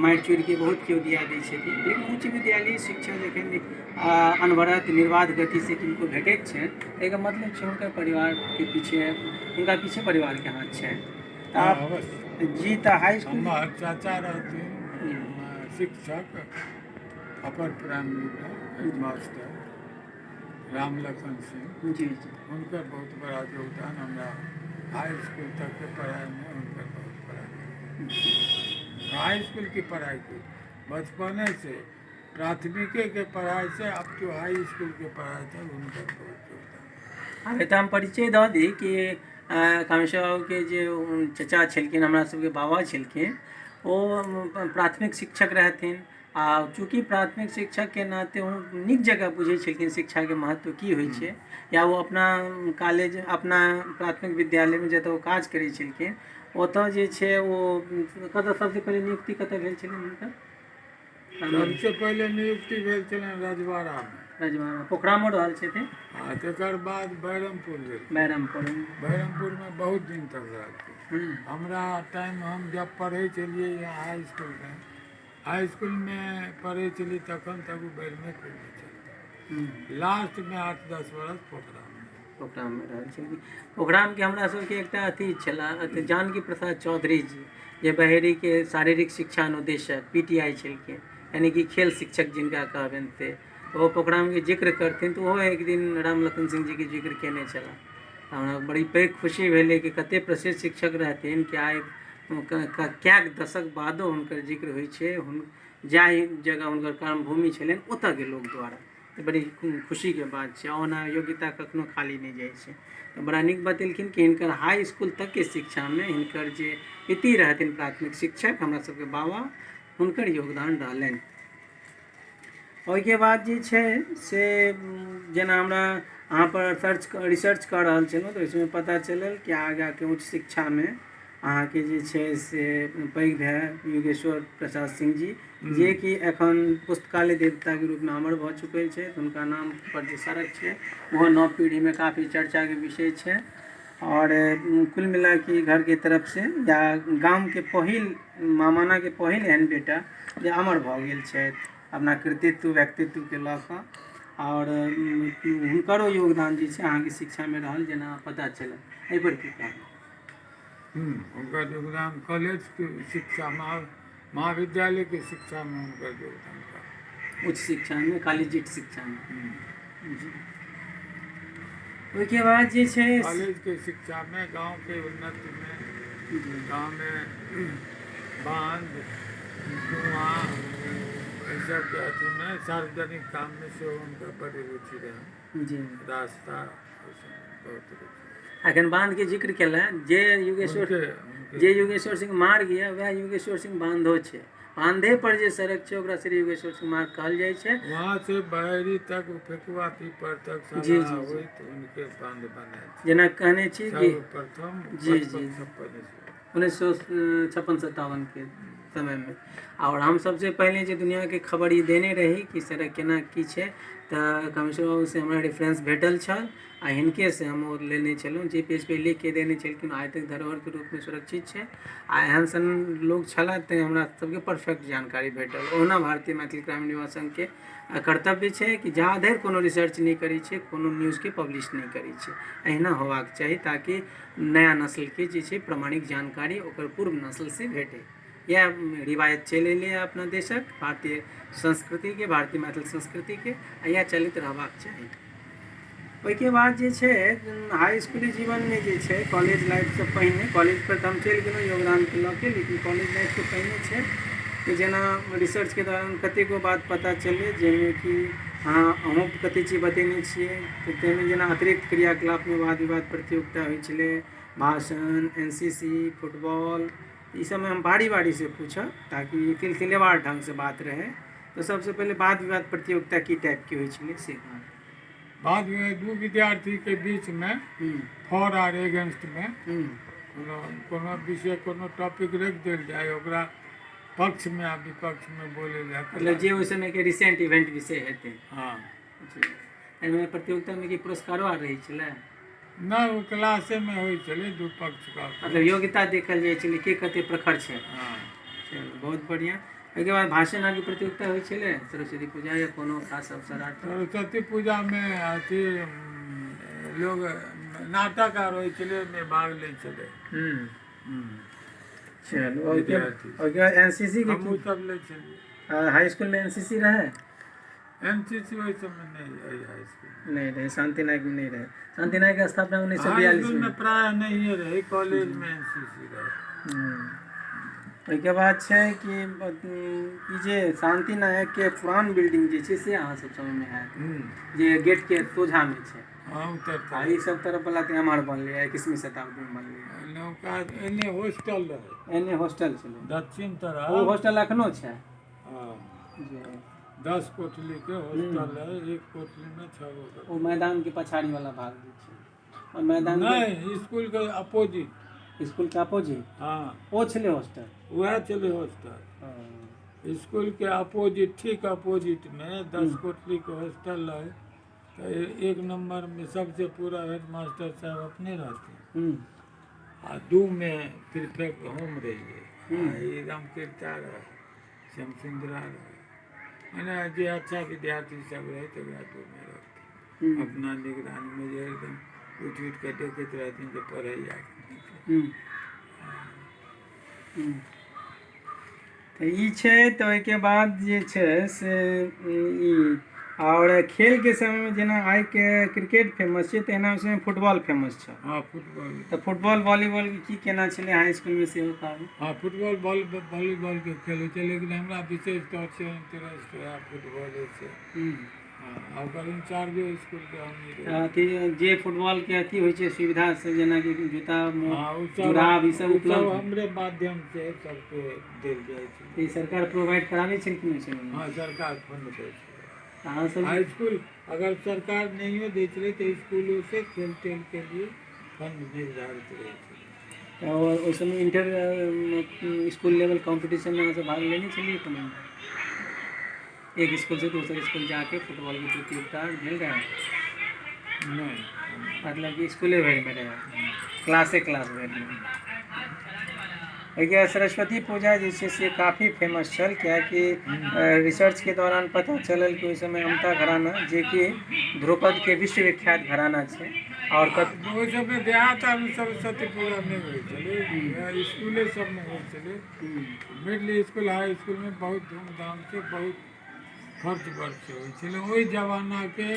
मारि चोरिके बहुत केओ दिया दै छथिन, लेकिन उच्च विद्यालयी शिक्षा जखन अनवरत निर्बाध गतिसँ किनको भेटैत छनि एहिके मतलब छै हुनकर परिवारके पीछे, हुनका पीछे परिवारके हाथ छनि। तऽ जी तऽ हाई इसकुल हमर चाचा रहथिन शिक्षक अपर प्राइमरीमे हेडमास्टर राम लखन सिंह। जी जी। हुनकर बहुत बड़ा योगदान हमरा हाई स्कूल तकके पढ़ाइमे, हुनकर बहुत बड़ा हाई स्कूल की पढ़ाई की बचपने से प्राथमिके के पढ़ाई से अप टू हाई स्कूल के पढ़ाई तक हुनकर बहुत योगदान। आब एतऽ हम परिचय दऽ दी कि कामेश्वर बाबूके जे चचा छलखिन, हमरा सबके बाबा छलखिन, ओ प्राथमिक शिक्षक रहथिन। आ चूँकि प्राथमिक शिक्षकके नाते ओ नीक जकाँ बुझै छलखिन शिक्षाके महत्व की होइ छै, या ओ अपना कॉलेज अपना प्राथमिक विद्यालयमे जतऽ ओ काज करै छलखिन ओतऽ जे छै ओ कतऽ सबसँ पहिले नियुक्ति कतऽ भेल छलनि हुनकर? सबसे पहिले नियुक्ति भेल छलनि रजवाड़ामे। रजवाड़ा पोखरामो रहल छथिन। आ तकर बाद बैरमपुर भेल। बैरमपुर। बैरमपुरमे बहुत दिन तक रहलखिन। हमरा टाइम हम जब पढ़ै छलियै यहाँ हाई इसकुलमे, हाई इसकुलमे पढ़ै छलियै तखन तक ओ बैरमेपुरमे छलै। लास्टमे 8-10 बरस पोखरामे। पोखराममे रहल छलखिन। पोखरामके हमरा सबके एकटा अथी छलाह अथी जानकी प्रसाद चौधरी जी, जे बहेरीके शारीरिक शिक्षा अनुदेशक PTI छलखिन, यानि कि खेल शिक्षक जिनका कहबनि से, ओ पोखरामके जिक्र करथिन तऽ ओहो एक दिन राम लखन सिंह जीके जिक्र केने छलाह। हमरा बड़ी पैघ खुशी भेलै कि कते प्रसिद्ध शिक्षक रहथिन कि आइ कएक दशक बादो हुनकर जिक्र होइ छै हुन जाहि जगह हुनकर कर्मभूमि छलनि ओतऽके लोक द्वारा। तऽ बड़ी खुशीके बात छै। ओना योग्यता कखनो खाली नहि जाइ छै। तऽ बड़ा नीक बतेलखिन कि हिनकर हाई स्कूल तकके शिक्षामे हिनकर जे पिती रहथिन प्राथमिक शिक्षक हमरा सबके बाबा, हुनकर योगदान रहलनि। ओहिके बाद जे छै से जेना हमरा अहाँ पर सर्च रिसर्च कऽ रहल छलहुँ तऽ ओहि समयमे पता चलल कि आगाँके उच्च शिक्षामे अहाँके जे छै से पैघ भाय योगेश्वर प्रसाद सिंह जी, जेकि एखन पुस्तकालय देवताके रूपमे अमर भऽ चुकल छै, हुनका नाम पर जे सड़क छै ओहो नव पीढ़ीमे काफी चर्चाके विषय छै। आओर कुल मिला के घरके तरफसँ या गामके पहिल मामानाके पहिल एहन बेटा जे अमर भऽ गेल छथि अपना कृतित्व व्यक्तित्वके लऽ कऽ। आओर हुनकरो योगदान जे छै अहाँके शिक्षामे रहल जेना पता चलल, एहिपर की कहब? हुनकर योगदान कॉलेजके शिक्षा, महाविद्यालयके शिक्षामे हुनकर योगदान। उच्च शिक्षामे, कॉलेजिएट शिक्षामे जी। ओहिके बाद जे छै कॉलेजके शिक्षामे, गाँवके उन्नतिमे, गाँवमे बांध कुआँ एहि सबके अथीमे, सार्वजनिक काममे सेहो हुनका बड़ रुचि रहनि जी। रास्ता बहुत रुचि। एखन बांधके जिक्र केलनि जे युगेश्वर जे युगेश्वर सिंह मार्ग यऽ वएह युगेश्वर सिंह बांधो छै। बांधे पर जे सड़क छै ओकरा श्री युगेश्वर सिंह मार्ग कहल जाइ छै। वहाँ से बहेरी तक फेकुआ पीपर तक जी जी होइत उनके बांध बनायल। जेना कहने छी कि प्रथम जी जी 1956-57 के समयमे। आओर हम सबसे पहिले जे दुनिआँके खबर ई देने रही कि सड़क केना की छै तऽ कमिश्नर बाबूसँ हमरा रेफरेंस भेटल छल आ हिनकेसँ हम ओ लेने छलहुँ, जे पेज पे लिख के देने छलखिन आइ तक धरोहरके रूपमे सुरक्षित छै। आ एहन सन लोक छलाह तैँ हमरा सबके परफेक्ट जानकारी भेटल। ओहुना भारतीय मैथिल ग्रामीण युवा संघके कर्तव्य छै कि जा धरि कोनो रिसर्च नहि करै छै कोनो न्यूजके पब्लिश नहि करै छै। एहिना होबाक चाही ताकि नया नस्लके जे छै प्रमाणिक जानकारी ओकर पूर्व नस्लसँ भेटै। इएह रिवायत चलि एलैए अपना देशक भारतीय संस्कृतिके, भारतीय मैथिल संस्कृतिके, आ इएह चलैत रहबाक चाही। ओहिके बाद जे छै हाई इसकुली जीवनमे जे छै कॉलेज लाइफसँ पहिने, कॉलेज पर तऽ हम चलि गेलहुँ योगदानके लऽ के, लेकिन कॉलेज लाइफसँ पहिने छै कि जेना रिसर्चके दौरान कतेको बात पता चललै जाहिमे कि अहूँ कतेक चीज बतेने छियै। तऽ ताहिमे जेना अतिरिक्त क्रियाकलापमे वाद विवाद प्रतियोगिता होइ छलै, भाषण, NCC, football, ई सबमे हम बारी बारीसँ पूछब ताकि सिलसिलेवार ढङ्गसँ बात रहै। तऽ सबसँ पहिले वाद विवाद प्रतियोगिता की टाइपके होइ छलै से कहब। बादमे दू विद्यार्थीके बीचमे फॉर आर एगेंस्टमे कोनो कोनो विषय, कोनो टॉपिक राखि देल जाय, ओकरा पक्षमे आ विपक्षमे बोलल जाय। मतलब जे ओहि समयके रिसेंट इवेंट विषय हेतै। हँ जी। एहिमे प्रतियोगितामे की पुरस्कारो आर रहै छलै? नहि, ओ क्लासेमे होइ छलै दू पक्षके। मतलब योग्यता देखल जाइ छलै के कते प्रखर छै। हँ। चलू, बहुत बढ़िआँ। ओहिके बाद भाषण आरके प्रतियोगिता होइ छलै सरस्वती पूजा या कोनो खास अवसर आर पर? सरस्वती पूजामे अथी लोग नाटक आर होइ छलै, ओहिमे भाग लै छलै। चलू, ओहिके विद्यार्थी। ओहिके बाद NCC के? हमहूँ सब लै छलियै। हाई स्कूलमे NCC रहै? NCC ओहि समय नहि अइ हाई स्कूल। नहि रहै, शान्ति नायकमे नहि रहै। शान्ति नायकके स्थापना उन्नैस सए हाई बयालीस स्कूलमे मे प्रायः नहिए रहै, कॉलेजमे NCC रहै। ओहिके बाद छै कि ई जे शान्ति नायकके पुरान बिल्डिंग जे छै से अहाँ सब समयमे हैत जे गेटके सोझामे छै? हँ, उत्तर। आ ई सब तरफ वाला तऽ एम्हर बनलै, 21वीं शताब्दीमे बनलै। नौका एने हॉस्टल रहै। एने हॉस्टल छलै। दक्षिण ओ तरफ। हॉस्टल एखनो छै? हँ। जे 10 कोठलीके हॉस्टल रहै, एक कोठलीमे छओ गो। ओ मैदानके पछाड़ी वाला भाग जे छै ओहि मैदान के नहि, स्कूलके अपोजिट। स्कूल के अपोजिट? हँ। ओ छलै हॉस्टल? उएह छलै हॉस्टल। स्कूलके अपोजिट, ठीक अपोजिटमे 10 कोठलीके हॉस्टल रहै। तऽ एक नंबरमे सबसे पूरा हेड मास्टर साहब अपने रहथिन आ दू मे प्रिफेक्ट हम रहियै आ ई रामकीर्ता रहै, श्याम सुन्दरा रहै, मने जे अच्छा विद्यार्थी सब रहै तकरा दू मे रखथिन अपना निगरानीमे, जे एकदम उठि उठि कऽ देखैत रहथिन जे पढ़ैया कि नहि। तऽ ई छै। तऽ ओहिके बाद जे छै से ई आओर खेलके समयमे जेना आइके क्रिकेट फेमस छै, तहिना ओहि समय फुटबॉल फेमस छल। हँ, फुटबॉल। तऽ फुटबॉल वॉलीबॉल की केना छलै हाई स्कूलमे सेहो कहू। हँ, फुटबॉल वॉलीबॉलके खेल होइ छै, लेकिन हमरा विशेष तौरसँ इंटरेस्ट रहए फुटबॉले से। हँ, आ ओकर इंचार्जो स्कूलके हमही रही। अथी जे फुटबॉलके अथी होइ छै सुविधा से, जेनाकि जूता, हँ, ओ सब जुराब, ई सब ओ सब उपलब्ध हमरे माध्यमसँ सबके देल जाइ छै। ई सरकार प्रोवाइड कराबै छलखिन ओहि समयमे? हँ, सरकार फंड दै छै। अहाँ सब हाई स्कूल अगर सरकार नहियो दै छलै तऽ स्कूलो से खेल तेलके लिए फंड निर्धारित रहै छलै। आओर ओहि समय इंटर स्कूल लेवल कॉम्पिटिशनमे अहाँ सब भाग लेने छलियै कोनो? एक स्कूल से दोसर स्कूल जाके फुटबॉलके प्रतियोगिता भेल रहै? नहि। मतलब कि स्कूले भरिमे रहै, क्लासे क्लास भरिमे। एहिके सरस्वती पूजा जे छै से काफी फेमस छल, कियाकि रिसर्चके दौरान पता चलल कि ओहि समय अमता घराना, जेकि ध्रुपदके विश्वविख्यात घराना छै, आओर ओहि सबमे देहात आरमे सरस्वती पूजा नहि होइ छलै, स्कूले सबमे होइ छलै। मिडिल स्कूल, हाई स्कूलमे बहुत धूमधामसँ, बहुत खर्च बर्च होइ छलै। ओहि जमानाके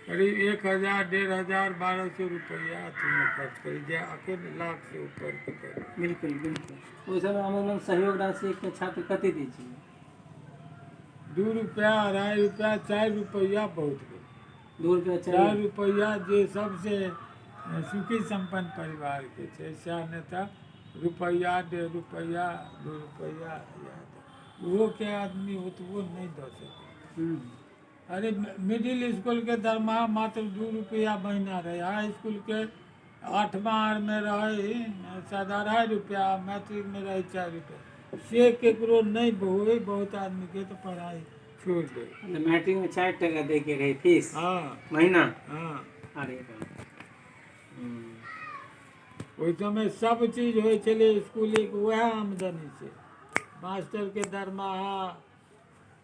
करीब 1000, 1500, 1200 रुपैआ अथीमे खर्च करी, जे अखन लाखसँ ऊपरके करी। बिल्कुल बिल्कुल। ओहि समय अमूमन सहयोग राशि एकटा छात्र कते दै छलै? 2 रुपैआ, 2.5 रुपैआ, 4 रुपैआ बहुत भेल। 2 रुपैआ? चारि 4 रुपैआ जे सबसे सुखी सम्पन्न परिवारके छै सएह, नहि तऽ रुपैआ, 1.5 रुपैआ, 2 रुपैआ इएह तऽ। ओहोके आदमी ओतबो नहि दऽ सकै। अरे, मिडिल स्कूलके दरमाहा मात्र 2 रुपैआ महीना रहै। हाई स्कूलके आठमा आरमे रहै शायद 2.5 रुपैआ, मैट्रिकमे रहै 4 रुपैआ। से केकरो नहि होइ, बहुत आदमीके तऽ पढ़ाइ छोड़ि दै। मतलब मैट्रिकमे 4 टका दैके रहै फीस? हँ। महीना? हँ। अरे बाप। ओहि समय सब चीज होइ छलै स्कूलेके उएह आमदनीसँ, मास्टरके दरमाहा,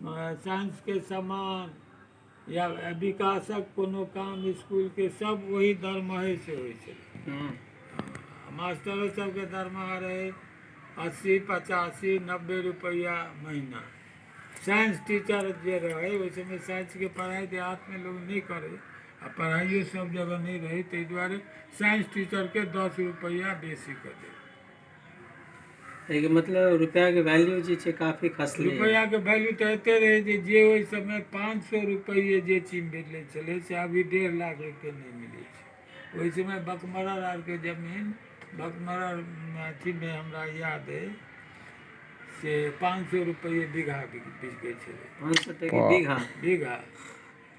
साइंसके सामान या विकासक कोनो काम स्कूलके, सब ओही दरमाहेसँ होइ छलै। मास्टरो सबके दरमाहा रहै 80, 85, 90 रुपैआ महीना। साइंस टीचर जे रहै, ओहि समय साइंसके पढ़ाइ देहातमे लोक नहि करै आ पढ़ाइयो सब जगह नहि रहै, ताहि दुआरे साइंस टीचरके 10 रुपैआ बेसी कऽ दै। एहिके मतलब रुपैआके वैल्यू जे छै काफी खसलै। रुपैआके वैल्यू तऽ एते रहै जे जे ओहि समय 500 रुपैए जे चीज मिलै छलै से अभी 1.5 लाख रुपैए नहि मिलै छै। ओहि समय बकमरर आरके जमीन, बकमरर अथीमे हमरा याद अइ से 500 रुपैए बीघा बिकै छलै। 500 टके बीघा? बीघा।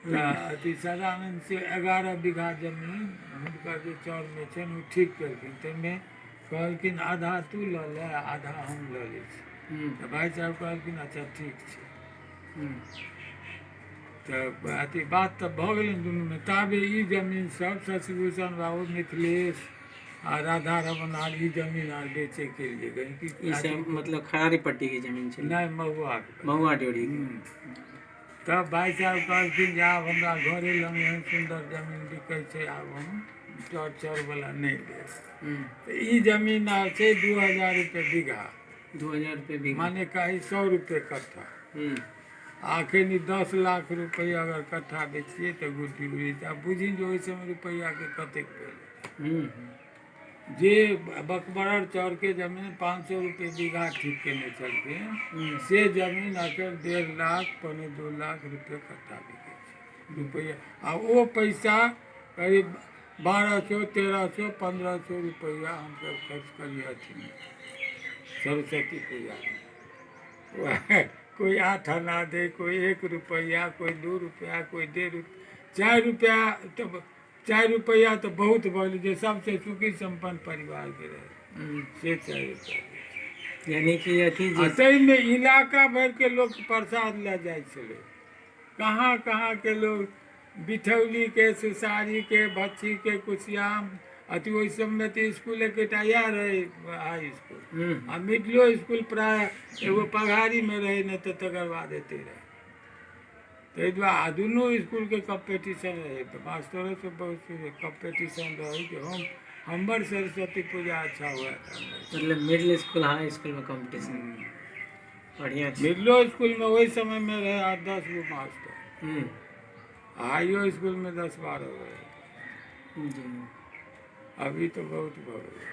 तऽ अथी सदानन्द से 11 बीघा जमीन हुनकर जे चौरमे छनि ओ ठीक केलखिन। ताहिमे कहलखिन, आधा तू लऽ ले, आधा हम लऽ लै छी। तऽ भाइ साहब कहलखिन, अच्छा ठीक छै। तऽ अथी बात तऽ भऽ गेलै दुनूमे। ताबे ई जमीन सब शशिभूषण बाबू, मिथिलेश आ राधा रमन आर ई जमीन आर बेचैके लिए गई कि ई सब मतलब खरारी पट्टी के जमीन छलै? नहि, महुआके। महुआ ड्योढ़ी के। तब भाइ साहब कहलखिन जे आब हमरा घरे लग एहन सुन्दर जमीन बिकै छै, आब हम चौर चौरवला नहि लेब। तऽ ई जमीन आर छै 2000 रुपए बीघा। 2000 रुपये बीघा? माने कही 100 रुपए कट्ठा। आ एखन ई 10 लाख रुपैआ अगर कट्ठा बेचियै तऽ गुड्डी उड़ी। आब बुझी जे ओहि समय रुपैआके कतेक भेलै। जे बकबरर चौरके जमीन 500 रुपए बीघा ठीक केने छलखिन, से जमीन अखन 1.5 लाख, 1.75 लाख रुपए कट्ठा बिकै छै रुपैआ। आ ओ पैसा करीब 1200, 1300, 1500 रुपैआ हमसभ खर्च करियै अथीमे, सरस्वती पूजामे। वएह कोइ 8 आना दे, कोइ 1 रुपैआ, कोइ 2 रुपैआ, कोइ 1.5 रुपैआ, 4 रुपैआ। तऽ 4 रुपैआ तऽ बहुत भऽ गेलै। जे सबसँ सुखी सम्पन्न परिवारके रहै से 4 रुपैआ। यानी कि अथी आ जे ताहिमे इलाका भरिके लोक प्रसाद लए जाइ छलै। कहाँ कहाँके लोक, बिठौलीके, सुसारीके, भच्छीके, कुसियाम, अथी ओहि सबमे तऽ इसकुल एकेटा इएह रहै, हाई इसकुल। आ मिडिलो इसकुल प्राय एगो पघारीमे रहै, नहि तऽ तकर बाद एते रहै। ताहि दुआरे आ दुनू इसकुलके कम्पीटिशन रहै, तऽ मास्टरो सब बहुत कम्पीटिशन रहै कि हम हमर सरस्वती पूजा अच्छा हुए तऽ हमर। मतलब मिडिल स्कूल, हाई स्कूल में कंपटीशन बढ़िया छै। मिडिलो इसकुलमे ओहि समयमे रहै 8-10 गो मास्टर। हाइओ इसकुलमे 10-12 गो रहै। जी। अभी तऽ बहुत भऽ गेलै।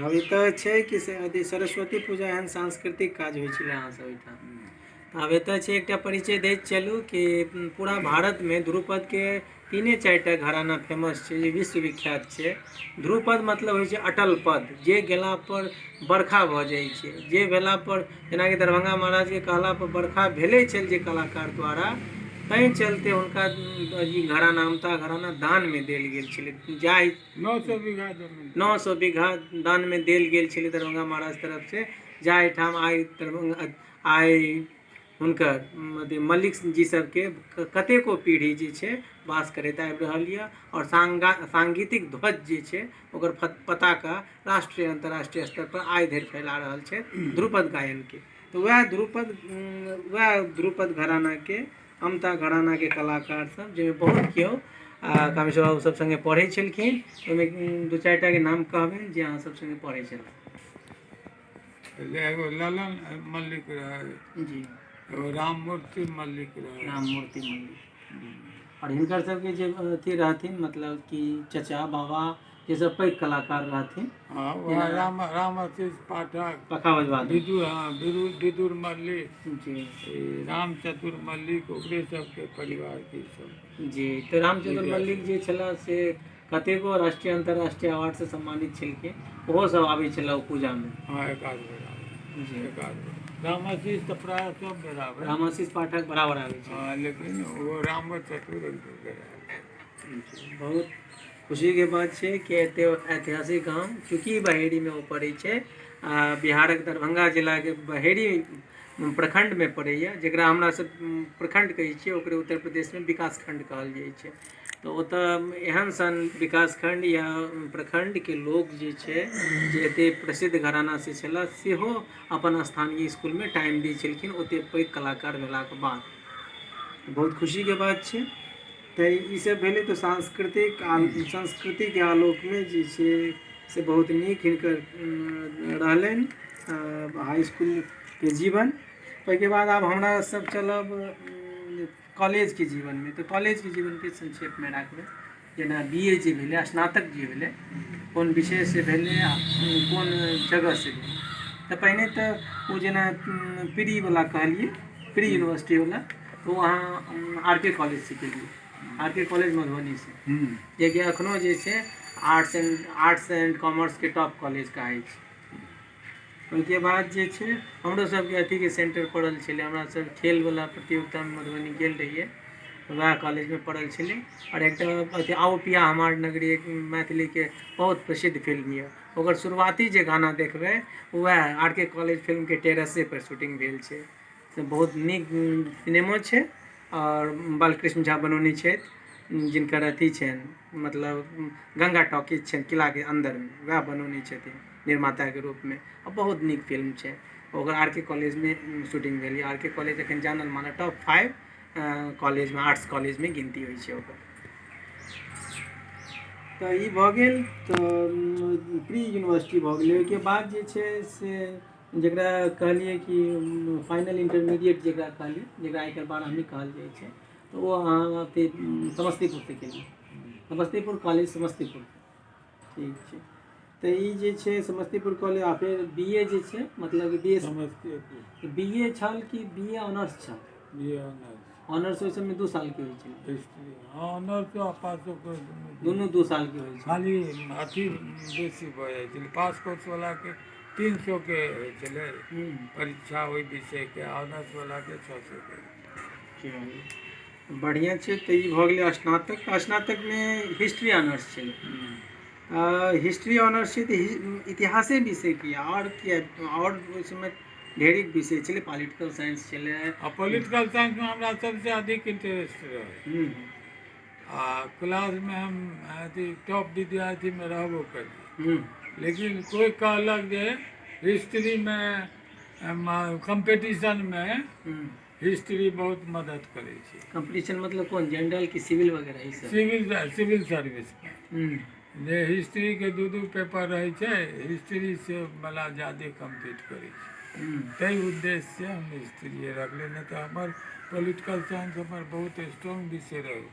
अभी तऽ छै कि से अथी सरस्वती पूजा एहन सांस्कृतिक काज होइ छलै अहाँ सब ओहिठाम। आब एतऽ छै एकटा परिचय दैत चलू कि पूरा भारतमे ध्रुपदके 3-4 टा घराना फेमस छै जे विश्वविख्यात छै। ध्रुपद मतलब होइ छै अटल पद, जे गेला पर बरखा भऽ जाइ छै, जे भेला पर जेनाकि दरभंगा महाराजके कहला पर बरखा भेलै छल जे कलाकार द्वारा, ताहि चलते हुनका ई घराना अमता घराना दानमे देल गेल छलै। जाहि 900 बीघा जमीन, 900 बीघा दानमे देल गेल छलै दरभंगा महाराज तरफसँ, जाहिठाम आइ दरभंगा आइ हुनकर मल्लिक जी सबके कतेको पीढ़ी जे छै वास करैत आबि रहल यऽ आओर सांगीतिक ध्वज जे छै ओकर पताका राष्ट्रीय अन्तर्राष्ट्रीय स्तर पर आइ धरि फैला रहल छै ध्रुपद गायनके। तऽ वएह ध्रुपद घरानाके अमता घरानाके कलाकार सब जाहिमे बहुत केओ कामेश्वर बाबू सब सङ्गे पढ़ै छलखिन, ओहिमे 2-4 टाके नाम कहबनि जे अहाँ सब सङ्गे पढ़ै छलखिन। एगो ललन मल्लिक रहै जी, एगो राममूर्ति मल्लिक रहै। राममूर्ति मल्लिक। और हिनकर सबके जे अथी रहथिन मतलब कि चचा बाबा जे सब पैघ कलाकार रहथिन। हाँ, वएह राम आशीष पाठक, पखावज वादक, विदुर, हाँ, विदुर मल्लिक जी, रामचतुर मल्लिक, ओकरे सबके परिवार के सब जी। तऽ रामचतुर मल्लिक जे छलाह से कतेको राष्ट्रीय अंतर्राष्ट्रीय अवार्ड से सम्मानित छलखिन, ओहो सब आबै छलाह ओ पूजामे। हाँ, एक आध बेर आबै जी। एक आध बेर। रामाशीष तऽ प्रायः सब बेर आबै। रामाशीष पाठक बराबर आबै छै। हाँ, लेकिन ओ रामचतुर 1-2 बेर आबै। बहुत खुशीके बात छै कि एते ऐतिहासिक गाम चूँकि बहेड़ीमे ओ पड़ै छै, आ बिहारक दरभंगा जिलाके बहेड़ी प्रखंडमे पड़ैया, जकरा हमरा सब प्रखंड कहै छियै, ओकरे उत्तर प्रदेशमे विकास खंड कहल जाइ छै। तऽ ओतऽ एहन सन विकास खंड या प्रखंडके लोक जे छै जे एते प्रसिद्ध घराना से छलाह सेहो अपन स्थानीय इसकुलमे टाइम दै छलखिन ओते पैघ कलाकार भेलाके बाद। बहुत खुशीके बात छै। तऽ ई सब भेलै तऽ सांस्कृतिक आलोकमे जे छै से बहुत नीक हिनकर रहलनि हाई इसकुलके जीवन। ओहिके बाद आब हमरा सब चलब कॉलेजके जीवनमे। तऽ कॉलेजके जीवनके संक्षेपमे राखबै, जेना बी ए जे भेलै, स्नातक जे भेलै, कोन विषयसँ भेलै आ कोन जगहसँ भेलै। तऽ पहिने तऽ ओ जेना प्री वला कहलियै, प्री यूनिवर्सिटी वला, तऽ ओ अहाँ आर के कॉलेजसँ केलियै, आर के कॉलेज मधुबनीसँ, जेकि एखनो जे छै आर्ट्स एंड कॉमर्सके टॉप कॉलेज कहाइ छै। ओहिके बाद जे छै हमरो सबके अथीके सेंटर पड़ल छलै, हमरा सब खेलवला प्रतियोगितामे मधुबनी गेल रहियै, वएह कॉलेजमे पड़ल छलै। आओर एकटा अथी आओ पिया हमार नगरी एक मैथिलीके बहुत प्रसिद्ध फिल्म यऽ, ओकर शुरुआती जे गाना देखबै वएह आर के कॉलेज फिल्मके टेरेसे पर शूटिंग भेल छै। से बहुत नीक सिनेमो छै आओर बालकृष्ण झा बनौने छथि, जिनकर अथी छनि मतलब गंगा टॉकीज छनि किलाके अन्दरमे, वएह बनौने छथिन निर्माताके रूपमे आ बहुत नीक फिल्म छै। ओकर आर के कॉलेजमे शूटिंग भेल यऽ। आर के कॉलेज एखन जानल मानल टॉप 5 कॉलेजमे, आर्ट्स कॉलेजमे गिनती होइ छै ओकर। तऽ ई भऽ गेल तऽ प्री यूनिवर्सिटी भऽ गेलै। ओहिके बाद जे छै से जकरा कहलियै कि फाइनल इंटरमीडिएट जकरा कहलियै, जकरा आइ काल्हि 12वीं कहल जाइ छै, तऽ ओ अहाँ अथी समस्तीपुरसँ केलियै, समस्तीपुर कॉलेज समस्तीपुर, ठीक छै। तऽ ई जे छै समस्तीपुर कॉलेज आ फेर बी ए जे छै मतलब B A Samastipur B A छल कि बी ए ऑनर्स छल? B A honours. ऑनर्स ओहि सबमे 2 सालके होइ छै। हिस्ट्री, हाँ, ऑनर्स आ पासो कोर्स दुनू 2 सालके होइ छै। खाली अथी बेसी भऽ जाइ छलै, पास कोर्स वलाके 300 के होइ छलै परीक्षा ओहि विषयके, ऑनर्स वलाके 600 के। बढ़िआँ छै। तऽ ई भऽ गेलै स्नातक। स्नातकमे हिस्ट्री ऑनर्स छलै। हिस्ट्री ऑनर्स छै तऽ इतिहासे विषय किया आओर किया? आओर ओहि समय ढेरिक विषय छलै, पॉलिटिकल साइंस छलै। आ पॉलिटिकल साइंसमे हमरा सबसँ अधिक इंटरेस्ट रहै आ क्लासमे हम अथी टॉप विद्यार्थीमे रहबो करियै, लेकिन कोइ कहलक जे हिस्ट्रीमे कम्पीटिशनमे हिस्ट्री बहुत मदद करै छै। कम्पीटिशन मतलब कोन, जनरल कि सिविल वगैरह ई सब? सिविल सर्विसमे जे हिस्ट्रीके 2-2 पेपर रहै छै, हिस्ट्री से वाला ज्यादे कम्पीट करै छै। ताहि उद्देश्यसँ हम हिस्ट्रिए रखलियै, नहि तऽ हमर पोलिटिकल साइंस हमर बहुत स्ट्रॉन्ग विषय रहै।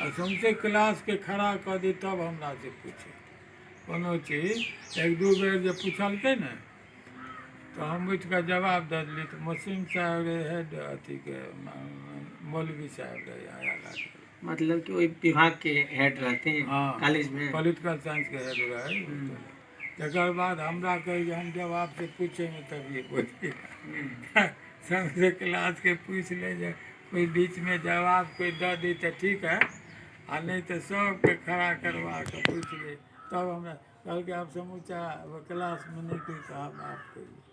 आ सौँसे क्लासके खड़ा कऽ दी तब हमरासँ पूछै कोनो चीज। एक दू बेर जे पुछलकै ने तऽ हम उठि कऽ जवाब दऽ देलियै। तऽ मोहसिन साहब रहै हेड अथीके, मौलवी साहब रहै हायाघाट। मतलब कि ओहि विभाग के हेड रहथिन? हँ। कॉलेज में? पोलिटिकल साइंसके हेड रहै। तकर बाद हमरा कहै जे हम जब आपसे पूछेंगे तब ये बोलिएगा। सौँसे क्लासके पूछि ले जे कोइ बीचमे जवाब कोइ दऽ दी तऽ ठीक है, आ नहि तऽ सबके खड़ा करवा कऽ पूछि ले। तब हमरा कहलकै, आब समूचा क्लासमे नहि कोइ, तऽ हम आप कहिए।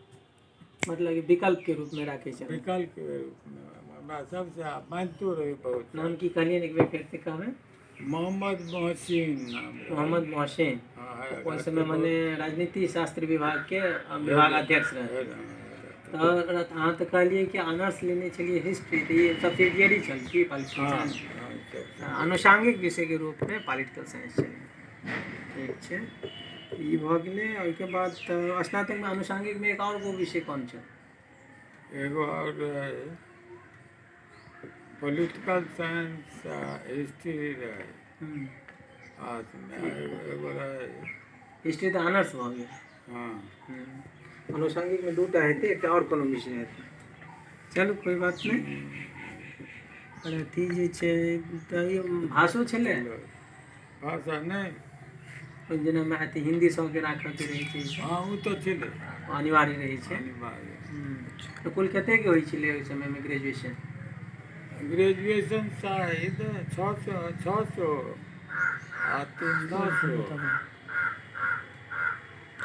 मतलब कि विकल्प के रूप में राखै छलै? विकल्पके रूपमे हमरा सबसँ मानितो रहै बहुत। नाम की कहलियै, एक बेर फेर से कहबै? मोहम्मद मोहसिन नाम रहै। मोहम्मद मोहसिन। हँ। ओहि समय मने राजनीति शास्त्र विभाग के विभागाध्यक्ष रहै। तऽ अहाँ तऽ कहलियै कि ऑनर्स लेने छलियै हिस्ट्री, तऽ ई सब्सिडियरी छल की पॉलिटिकल साइंस? आनुषांगिक विषयके रूपमे पॉलिटिकल साइंस छलै। ठीक छै, ई भऽ गेलै। ओहिके बाद तऽ स्नातकमे आनुषांगिकमे एक आओर गो विषय कोन छल? एगो आओर रहै, पोलिटिकल साइंस आ हिस्ट्री रहै आर्ट्समे, एगो रहै। हिस्ट्री तऽ ऑनर्स भऽ गेल। हँ। आनुषांगिकमे दूटा हेतै, एकटा आओर कोनो विषय हेतै। चलू, कोइ बात नहि। पर अथी जे छै तऽ ई भाषो छलै? भाषा नहि। जेना अथी हिन्दी सबके राखऽके रहै छै। हँ, ओ तऽ छलै। अनिवार्य रहै छै। अनिवार्य। तऽ कुल कतेक होइ छलै ओहि समयमे ग्रेजुएशन? ग्रेजुएशन शायद 600, 600 आ 3 900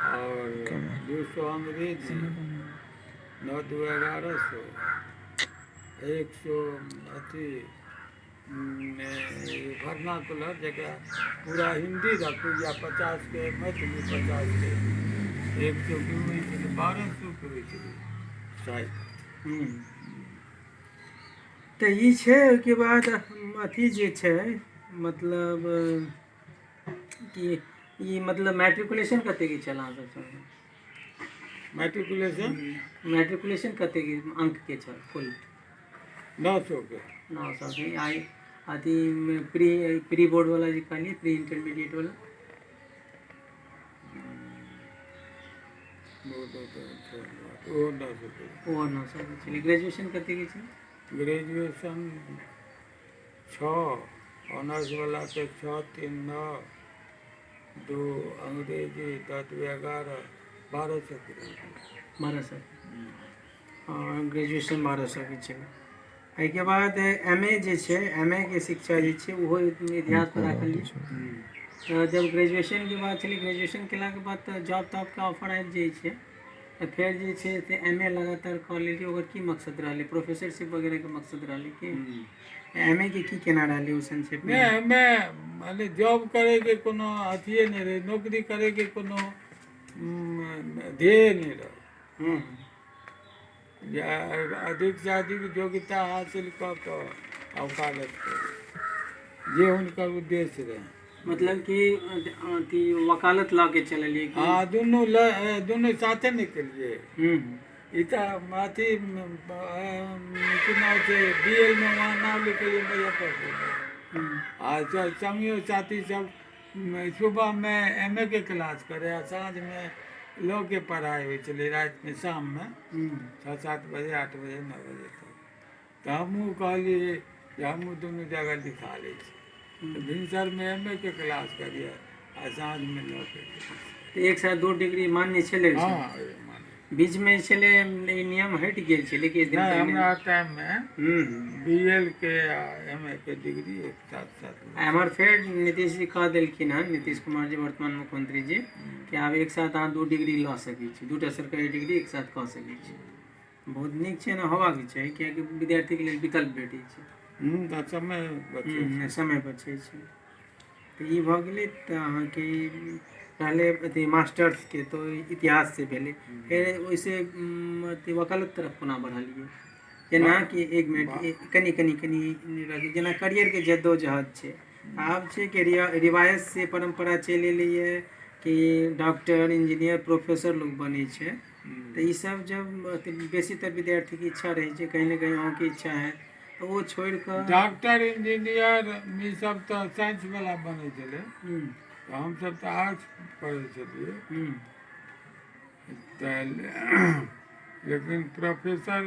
आओर 200 अंग्रेजी, 9 2 1100, 100 अथी वर्नाकुलर, जकरा पूरा हिन्दी राखू या 50के मैथिली, 50के, 100के होइ छलै, 1200के होइ छलै शायद। तऽ ई छै। ओहिके बाद अथी जे छै, मतलब कि ई मतलब मैट्रिकुलेशन कतेक छल अहाँ सब समय? मैट्रिकुलेशन? मैट्रिकुलेशन कतेक अंकके छल कुल? 900के। 900के। आई अथी प्री प्री बोर्ड वाला जे कहलियै, प्री इंटरमीडिएट वाला? ओहो 900के। ओहो 900के छलै। ग्रेजुएशन कतेक छै? ग्रेजुएशन छओ ऑनर्स वालाके, 6 3 9, 2 अंग्रेजी, 10 2 11, 1200के रहै। 1200 और ग्रेजुएशन 1200के छलै। एहिके बाद एम ए जे छै, एम ए के शिक्षा जे छै, ओहो इतिहास पर राखलियै। तऽ जब ग्रेजुएशनके बाद छलै, ग्रेजुएशन केलाके बाद तऽ जॉब तॉबके ऑफर आबि जाइ छै, तऽ फेर जे छै से एम ए लगातार कऽ लेलियै। ओकर की मकसद रहलै? प्रोफेसरशिप वगैरहके मकसद रहलै कि एम ए के की केना रहलै ओ संक्षेपमे? नहि, एहिमे माने जॉब करैके कोनो अथिए नहि रहै, नौकरी करैके कोनो ध्येय नहि रहै जे अधिकसँ अधिक योग्यता हासिल कऽ कऽ वकालत करी, जे हुनकर उद्देश्य रहै। मतलब कि अथी वकालत लऽ के चललियै कि? हँ, दुनू दुनू साथे नहि केलियै। ई तऽ अथी की नाम छै, बी एल मे वहाँ नाम लिखेलियै मुजफ्फरपुरमे आ संगियो साथी सब सुबहमे एम ए के क्लास करै आ साँझमे लॉ के पढ़ाइ होइ छलै, रातिमे, शाममे 6, 7 बजे, 8 बजे, 9 बजे तक। तऽ हमहूँ कहलियै जे हमहूँ दुनू जगह लिखा लै छी। तऽ भिनसरमे एम ए के क्लास करियै आ साँझमे लॉ के। तऽ एक साथ दू डिग्री मान्य छलै? हँ। बीचमे छलै, ई नियम हटि गेल छलै किछु दिन नहि। पहिने? हमरा टाइममे बी एल के आ एम ए के डिग्री एक साथ साथ। आ एम्हर फेर नीतीश जी कह देलखिन हन, नीतीश कुमार जी, वर्तमान मुख्यमंत्री जी, कि आब एक साथ अहाँ दू डिग्री लऽ सकै छी, दूटा सरकारी डिग्री एक साथ कऽ सकै छी। बहुत नीक छै ने, होबाक चाही, कियाकि विद्यार्थीके लेल विकल्प भेटै छै। तऽ समय बचै। समय बचै छै। तऽ ई भऽ गेलै। तऽ अहाँके रहलै अथी मास्टर्सके तऽ इतिहाससँ भेलै, फेर ओहिसँ अथी वकालत तरफ कोना बढ़लियै? जेनाकि एक मिनट, कनि कनि कनि जेना करियरके जद्दोजहद छै, आब छै कि रिवायत से परम्परा चलि एलैए कि डॉक्टर, इंजीनियर, प्रोफेसर लोग बनै छै। तऽ ई सब जब अथी बेसीतर विद्यार्थीके इच्छा रहै छै, कहीं ने कहीं अहूँके इच्छा है, तऽ ओ छोड़ि कऽ डॉक्टर इंजीनियर ई सब तऽ साइंस वाला बनै छलै, तऽ हमसब तऽ आर्ट्स पढ़ै छलियै। तऽ लेकिन प्रोफेसर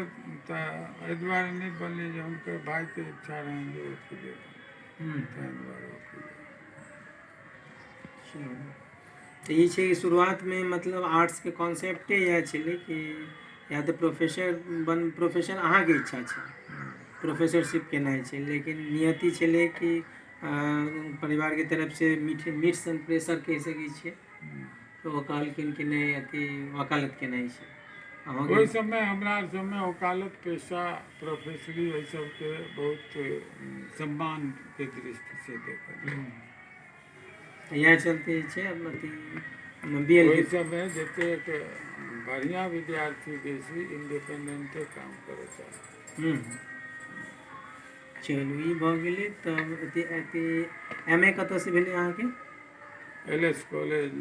तऽ एहि दुआरे नहि बनलियै जे हुनकर भाइके इच्छा रहनि जे वकीले बनी, ताहि दुआरे वकीले। तऽ ई छै कि शुरुआतमे मतलब आर्ट्सके कॉन्सेप्टे इएह छलै कि या तऽ प्रोफेसर बन, प्रोफेसर अहाँके इच्छा छै प्रोफेसरशिप केनाइ छै, लेकिन नियति छलै कि परिवारके तरफसँ मीठ मीठ सन प्रेशर कहि सकै छियै, तऽ ओ कहलखिन कि नहि अथी वकालत केनाइ छै अहाँके। ओहि समय हमरा समय वकालत पेशा प्रोफेसरी एहि सबके बहुत सम्मानके दृष्टिसँ देखल जाइ। तऽ इएह चलते जे छै अथी बी एल। ओहि समय जतेक बढ़िआँ विद्यार्थी बेसी इंडिपेंडेंटे काम करऽ चाहै। चलू ई भऽ गेलै। तब अथी अथी एम ए कतऽसँ भेलै अहाँके? L S college,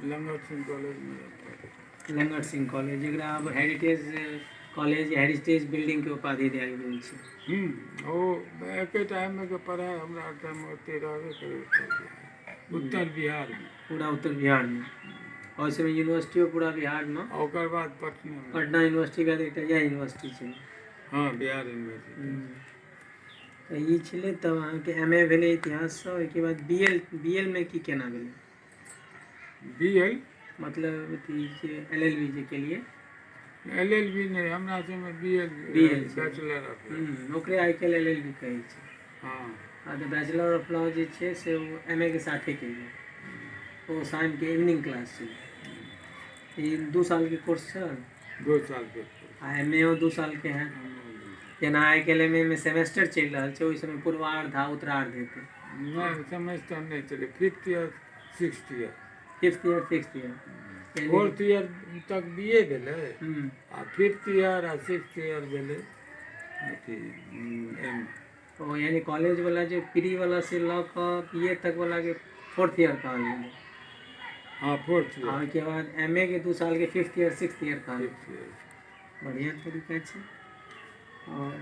Langat Singh college, Muzaffarpur. Langat Singh college, जकरा आब हेरिटेज कॉलेज, हेरिटेज बिल्डिंगके उपाधि देल गेल छै। ओ एके टाइममे के पढ़ाइ हमरा टाइममे ओते रहबे करै उत्तर बिहार, उत्तर बिहारमे। पूरा उत्तर बिहारमे, ओहि समय यूनिवर्सिटियो पूरा बिहारमे। आ ओकर बाद पटनामे। पटना यूनिवर्सिटी के बाद एकटा इएह यूनिवर्सिटी छै। हँ, बिहार यूनिवर्सिटी। तऽ ई छलै। तब अहाँके एम ए भेलै इतिहाससँ, ओहिके बाद बी एल, बी एल मे की केना भेलै? बी एल मतलब अथी J L L B J केलियै। एल एल बी नहि, हमरा सबमे बी एल। बी एल छै। Bachelor of law. ओकरे आइ काल्हि एल एल बी कहै छै। हँ। आ तऽ बैचलर ऑफ लॉ जे छै से ओ एम ए के साथे केलियै, ओ शामके इवनिंग क्लास छलै। ई 2 सालके कोर्स छल। 2 सालके। आ एम ए ओ 2 सालके है। जेना आइ काल्हि एम ए मे सेमेस्टर चलि रहल छै, ओहि समय पूर्वार्ध आ उत्तरार्ध हेतै। नहि, सेमेस्टर नहि चलै, fifth year, sixth year. Fifth year, sixth year. Fourth year तक बी ए भेलै आ फिफ्थ ईयर आ सिक्स्थ ईयर भेलै अथी एम। ओ यानी कॉलेज वाला जे प्री वाला से लऽ कऽ बी ए तक वाला के फोर्थ ईयर कहल गेलै। हँ, फोर्थ आ ईयर। ओहिके बाद एम ए के 2 साल के फिफ्थ ईयर, सिक्स्थ ईयर कहल गेलै। Fifth year. बढ़िआँ तरीका छै। आओर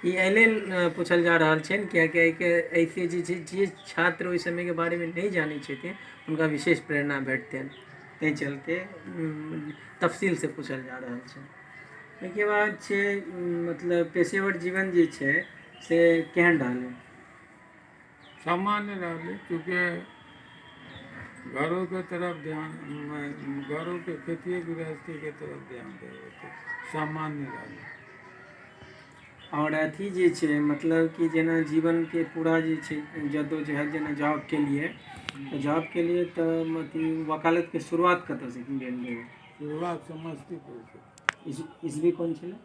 ई एहि लेल पूछल जा रहल छनि किएकि एहिके एहिसँ जे छै जे छात्र ओहि समयके बारेमे नहि जानै छथिन हुनका विशेष प्रेरणा भेटतनि, ताहि चलते तफसीलसँ पूछल जा रहल छै। ओहिके बाद छै मतलब पेशेवर जीवन जे छै से केहन रहलै? सामान्य रहलै, चूँकि घरोके तरफ ध्यान, घरोके खेतिए गृहस्थीके तरफ ध्यान रहै, सामान्य रहलै। आओर अथी जे छै मतलब कि जेना जीवनके पूरा जे छै जद्दोजहद, जेना जॉब के लिए, तऽ जॉब के लिए तऽ अथी वकालतके शुरुआत कतऽसँ भेल रहै? शुरुआत समस्तीपुरसँ। ईस्वी कोन छलै?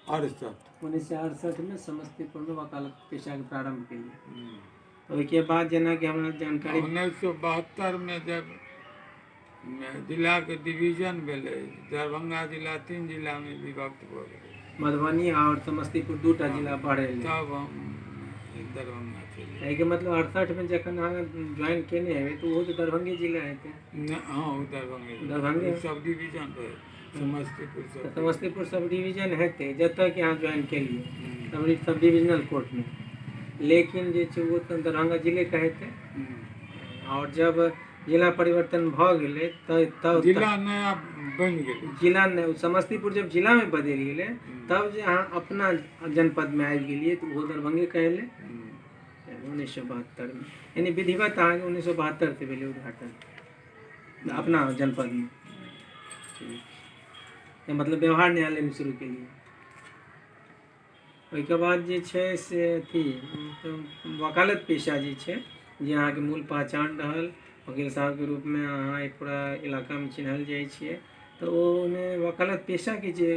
68। 1968मे समस्तीपुरमे वकालत पेशाके प्रारम्भ केलियै। ओहिके बाद जेनाकि हमरा जानकारी 1972मे जब जिलाके डिवीजन भेलै, दरभंगा जिला तीन जिलामे विभक्त भऽ गेलै। मधुबनी आओर समस्तीपुर दूटा जिला बढ़ेलै। तब हम दरभंगा चलि। एहिके मतलब 68मे जखन अहाँ ज्वाइन केने हेबै तऽ ओहो तऽ दरभंगे जिला हेतै। हँ, ओ दरभंगे। दरभंगे? सब डिवीजन रहै समस्तीपुर तऽ सब। समस्तीपुर सब डिवीजन हेतै जतऽ कि अहाँ ज्वाइन केलियै सब डिविजनल कोर्टमे, लेकिन जे छै ओ तऽ दरभंगा जिले हेतै। आओर जब जिला परिवर्तन भऽ गेलै तऽ तब जिला नया बनि गेलै। जिला नहि, समस्तीपुर जब जिलामे बदलि गेलै तब जे अहाँ अपना जनपदमे आबि गेलियै तऽ ओहो दरभंगे कहलै। 1972मे, यानी विधिवत अहाँके 1972से भेलै उद्घाटन अपना जनपदमे। ठीक, मतलब व्यवहार न्यायालयमे शुरू केलियै। ओहिके बाद जे छै से अथी वकालत पेशा जे छै, जे अहाँके मूल पहचान रहल, वकील साहबके रूपमे अहाँ एक पूरा इलाकामे चिन्हल जाइ छियै, तऽ ओहिमे वकालत पेशाके जे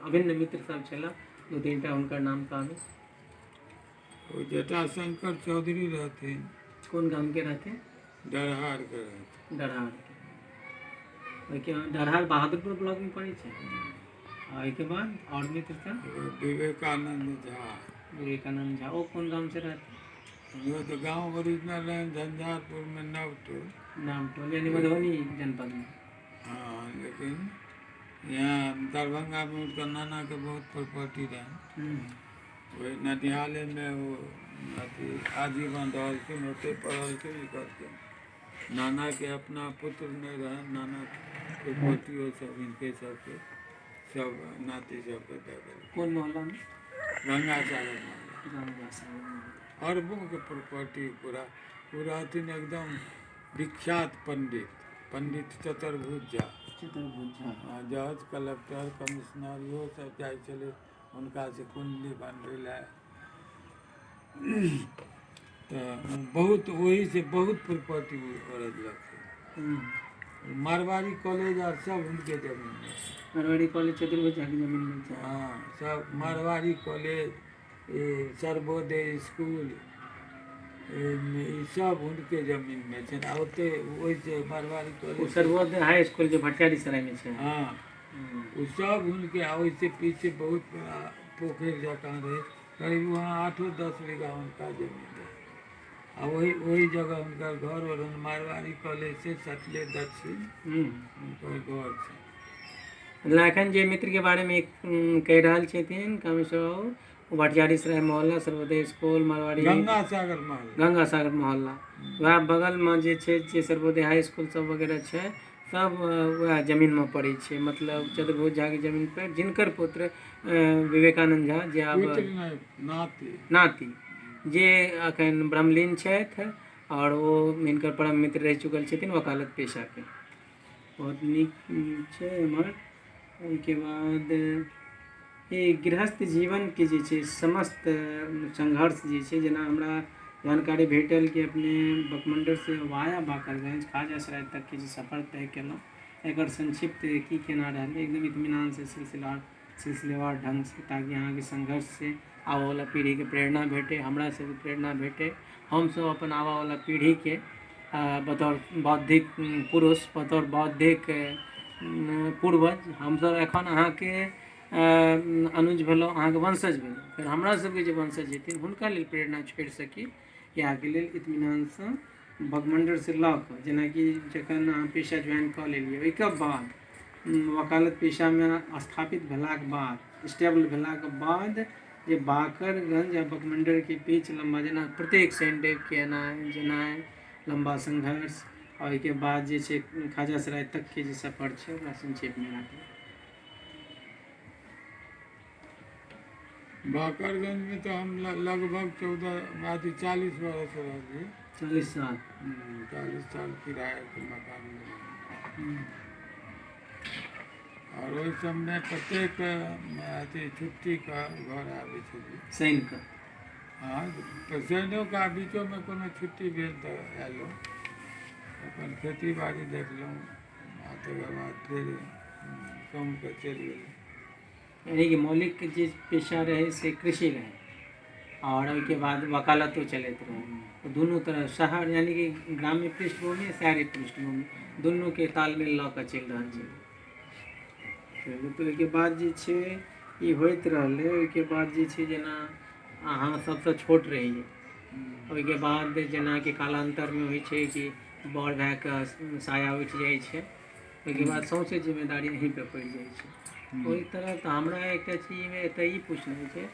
अभिन्न मित्र सब छलाह, दू तीन टा हुनकर नाम कहबै। ओ जटाशंकर चौधरी रहथिन। कोन गामके रहथिन? डरहारके रहथिन। डरहारके। ओहिके डरहार बहादुरपुर ब्लॉकमे पड़ै छै। आ ओहिके बाद आओर मित्र सब? एगो विवेकानंद झा। विवेकानंद झा, ओ कोन गामसँ रहथिन? ओ तऽ गाँव ओरिजिनल रहनि झंझारपुरमे नवटोल। नाम टोल, यानी मधुबनी जनपदमे। हँ, लेकिन यहाँ दरभंगामे हुनकर नानाके बहुत प्रॉपर्टी रहनि। ओहि ननिहालेमे ओ अथी आजीवन रहलखिन, ओतहि पढ़लखिन लिखलखिन। नानाके अपना पुत्र नहि रहनि, नाना प्रॉपर्टी सब हिनके सबके सब नाती सबके दऽ देलखिन। कोन मोहल्लामे? गंगा सागर मोहल्ला। अरबों के प्रॉपर्टी पूरा ओ रहथिन एकदम विख्यात पंडित, पंडित चतुर्भुज झा। चतुर्भुज झा। हँ, जज कलेक्टर कमिश्नर इहो सब जाइ छलै हुनकासँ कुण्डली बनबै लए। तऽ बहुत ओहिसँ बहुत प्रॉपर्टी ओरजलखिन। मारवाड़ी कॉलेज आर सब हुनके जमीनमे छै। मारवाड़ी कॉलेज चतुर्भुज झाके जमीनमे छै? हँ, सब मारवाड़ी कॉलेज, ई सर्वोदय स्कूल, ई सब हुनके जमीनमे छै। आ ओते ओहिसँ मारवाड़ी ओ कॉलेज, सर्वोदय हाई स्कूल जे भटियारी सरायमे छै? हँ, ओ सब हुनके। आ ओहिसँ पीछे बहुत बड़ा पोखरि जकाँ रहै, करीब वहाँ 8-10 बीघा हुनका जमीन रहै। आ ओहि ओहि जगह हुनकर घर रहनि। मारवाड़ी कॉलेज से सटले दक्षिण हुनकर घर छै। मतलब एखन जे मित्रके बारेमे कहि रहल छथिन कामेश्वर बाबू, ओ भटियारी सराय मोहल्ला, सर्वोदय स्कूल, मारवाड़ी, गंगा सागर महल, गंगा सागर मोहल्ला, वएह बगलमे जे छै, जे सर्वोदय हाई स्कूल सब वगैरह छै, सब वएह जमीनमे पड़ै छै। मतलब चतुर्भुज झाके जमीन पर, जिनकर पुत्र विवेकानंद झा जे आब पुत्र नहि, नाती। नाती, जे एखन ब्रह्मलीन छथि आओर ओ हिनकर परम मित्र रहि चुकल छथिन वकालत पेशाके। बहुत नीक छै एम्हर। ओहिके बाद ई गृहस्थ जीवनके जे छै समस्त संघर्ष जे छै, जेना हमरा जानकारी भेटल कि अपने बकमण्डलसँ वाया बाकरगंज खाजा सराय तकके जे सफर तय केलहुँ, एकर संक्षिप्त की केना रहलै, एकदम इत्मीनानसँ सिलसिलेवार ढङ्गसँ, ताकि अहाँके संघर्षसँ आबऽवला पीढ़ीके प्रेरणा भेटै, हमरा सबके प्रेरणा भेटै, हमसब अपन आबऽवला पीढ़ीके बतौर बौद्धिक पुरुष, बतौर बौद्धिक पूर्वज, हमसब एखन अहाँके अनुज भेलहुँ, अहाँके वंशज भेलहुँ, फेर हमरा सबके जे वंशज हेथिन हुनका लेल प्रेरणा छोड़ि सकी, इएहके लेल इत्मीनानसँ बगमण्डलसँ लऽ कऽ, जेनाकि जखन अहाँ पेशा ज्वाइन कऽ लेलियै, ओहिके बाद वकालत पेशामे स्थापित भेलाके बाद, स्टेबल भेलाके बाद जे बाकरगंज आ बकमण्डलके बीच लम्बा, जेना प्रत्येक शनि रविके एनाइ जेनाइ, लम्बा संघर्ष, आ ओहिके बाद जे छै खाजा सराय तकके जे सफर छै, ओकरा संक्षेपमे राखू। बाकरगंजमे तऽ हम लगभग 14 अथी 40 बरस रहलियै। 40 साल? 40 साल किरायाके मकानमे रहलियै। आओर ओहि सबमे प्रत्येक अथी छुट्टीके घर आबै छलियै। शनिके? हँ, तऽ शनिओके आ बीचोमे कोनो छुट्टी भेल तऽ अयलहुँ, अपन खेती बाड़ी देखलहुँ आ तकर बाद फेर सोमके चलि गेलहुँ। यानी कि मौलिक जे पेशा रहै से कृषि रहै आओर ओहिके बाद वकालतो चलैत रहै, तऽ दुनू तरह शहर, यानी कि ग्राम्य पृष्ठभूमि, शहरी पृष्ठभूमि, दुनूके तालमेल लऽ कऽ चलि रहल छै। तऽ ओहिके बाद जे छै ई होइत रहलै। ओहिके बाद जे छै, जेना अहाँ सबसँ छोट रहियै, ओहिके बाद जेनाकि कालान्तरमे होइ छै कि बड़ भायके साया उठि जाइ छै, ओहिके बाद सौँसे जिम्मेदारी अहीँपर पड़ि जाइ छै, ओहि तरह। तऽ हमरा एकटा चीजमे एतऽ ई पूछनाइ छै,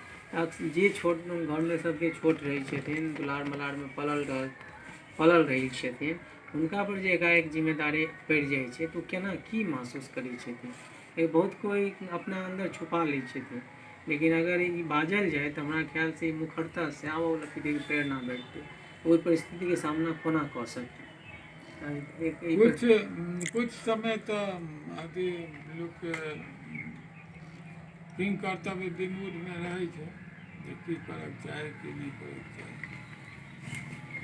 जे छोट घरमे सबके छोट रहै छथिन, दुलार मलारमे पलल रहै छथिन, हुनका पर जे एकाएक जिम्मेदारी पड़ि जाइ छै तऽ ओ केना की महसूस करै छथिन? बहुत कोइ अपना अन्दर छुपा लै छथिन, लेकिन अगर ई बाजल जाय तऽ हमरा ख्यालसँ ई मुखरतासँ आबऽवला पीढ़ीके प्रेरणा भेटतै, ओहि परिस्थितिके सामना कोना कऽ सकतै। कुछ कुछ समय तऽ अथी लोकके किंग कर्तव्य विमूढ़मे रहै छै जे की करक चाही, की नहि करक चाही,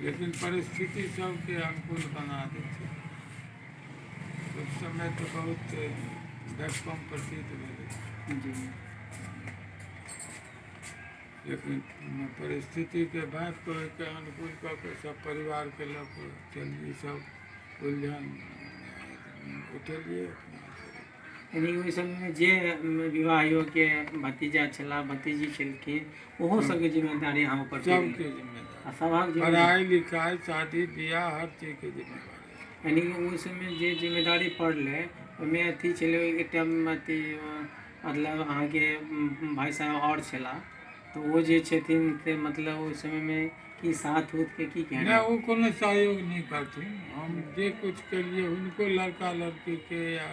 लेकिन परिस्थिति सबके अनुकूल बना दै छै। कुछ समय तऽ बहुत वैक्यूम प्रतीत भेलै, लेकिन परिस्थितिके भाँपि कऽ ओहिके अनुकूल कऽ के सब परिवारके लऽ कऽ चलियै, सब उलझन उठेलियै अपना। यानी ओहि समयमे जे विवाह योग्य भतीजा छलाह, भतीजी छलखिन, ओहो सबके जिम्मेदारी अहाँ ऊपर? सबके जिम्मेदारी। आ सभक पढ़ाइ लिखाइ, शादी बियाह, हर चीजके जिम्मेदारी। यानी कि ओहि समय जे जिम्मेदारी पड़लै ओहिमे अथी छलै, एकटा अथी मतलब अहाँके भाइ साहब आओर छलाह, तऽ ओ जे छथिन से मतलब ओहि समयमे की साथ उथके की नहि, कहना? ओ कोनो सहयोग नहि करथिन। हम जे कुछ केलिए हुनको लड़का लड़कीके या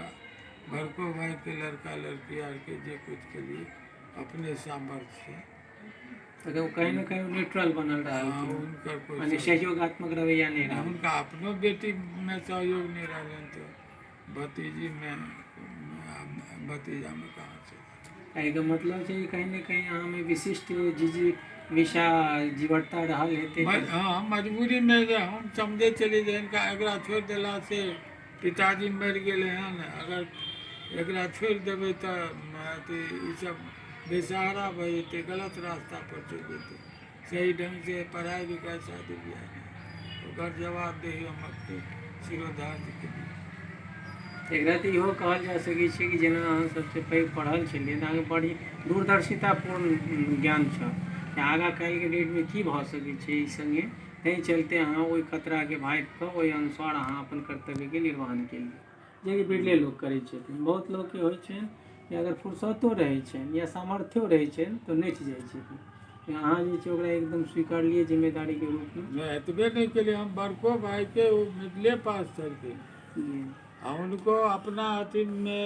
बड़को भाइके लड़का लड़की आरके जे कुछ केलिए अपने सामर्थ्यसँ। तऽ ओ कहीं ने कहीं न्यूट्रल बनल रहलखिन। हुनकर कोइ माने सहयोगात्मक रवैया नहि रहल। हुनका अपनो बेटीमे सहयोग नहि रहलनि तऽ भतीजीमे, भतीजामे कहाँ छै। एहिके मतलब छै कहीं ने कहीं अहाँमे विशिष्ट जिजीविषा जीवटता रहल हेतै। हँ, मजबूरीमे जे हम समझै छलियै जे हिनका एकरा छोड़ि देलासँ, पिताजी मरि गेलै हन, अगर एकरा छोड़ि देबै तऽ अथी ईसब बेसहारा भऽ जेतै, गलत रास्ता पर चलि जेतै, सही ढङ्गसँ पढ़ाइ लिखाइ, शादी बियाह नहि, ओकर जवाबदेही हम अपने शिरोधार्य केलियै। एकरा तऽ इहो कहल जा सकै छै कि जेना अहाँ सबसँ पैघ पढ़ल छलियै तऽ अहाँके बड़ी दूरदर्शितापूर्ण ज्ञान छल कि आगाँ काल्हिके डेटमे की भऽ सकै छै ई सङ्गे, ताहि चलते अहाँ ओहि खतराके भाँपि कऽ ओहि अनुसार अहाँ अपन कर्तव्यके निर्वहन केलियै, जेकि बिरले लोक करै छथिन। बहुत लोकके होइ छनि कि अगर फुर्सतो रहै छनि या सामर्थ्यो रहै छनि तऽ नचि जाइ छथिन। अहाँ जे छै ओकरा एकदम स्वीकारलियै जिम्मेदारीके रूपमे। नहि, एतबे नहि केलियै हम, बड़को भाइके, ओ मिडिले पास छलखिन आ हुनको अपना अथीमे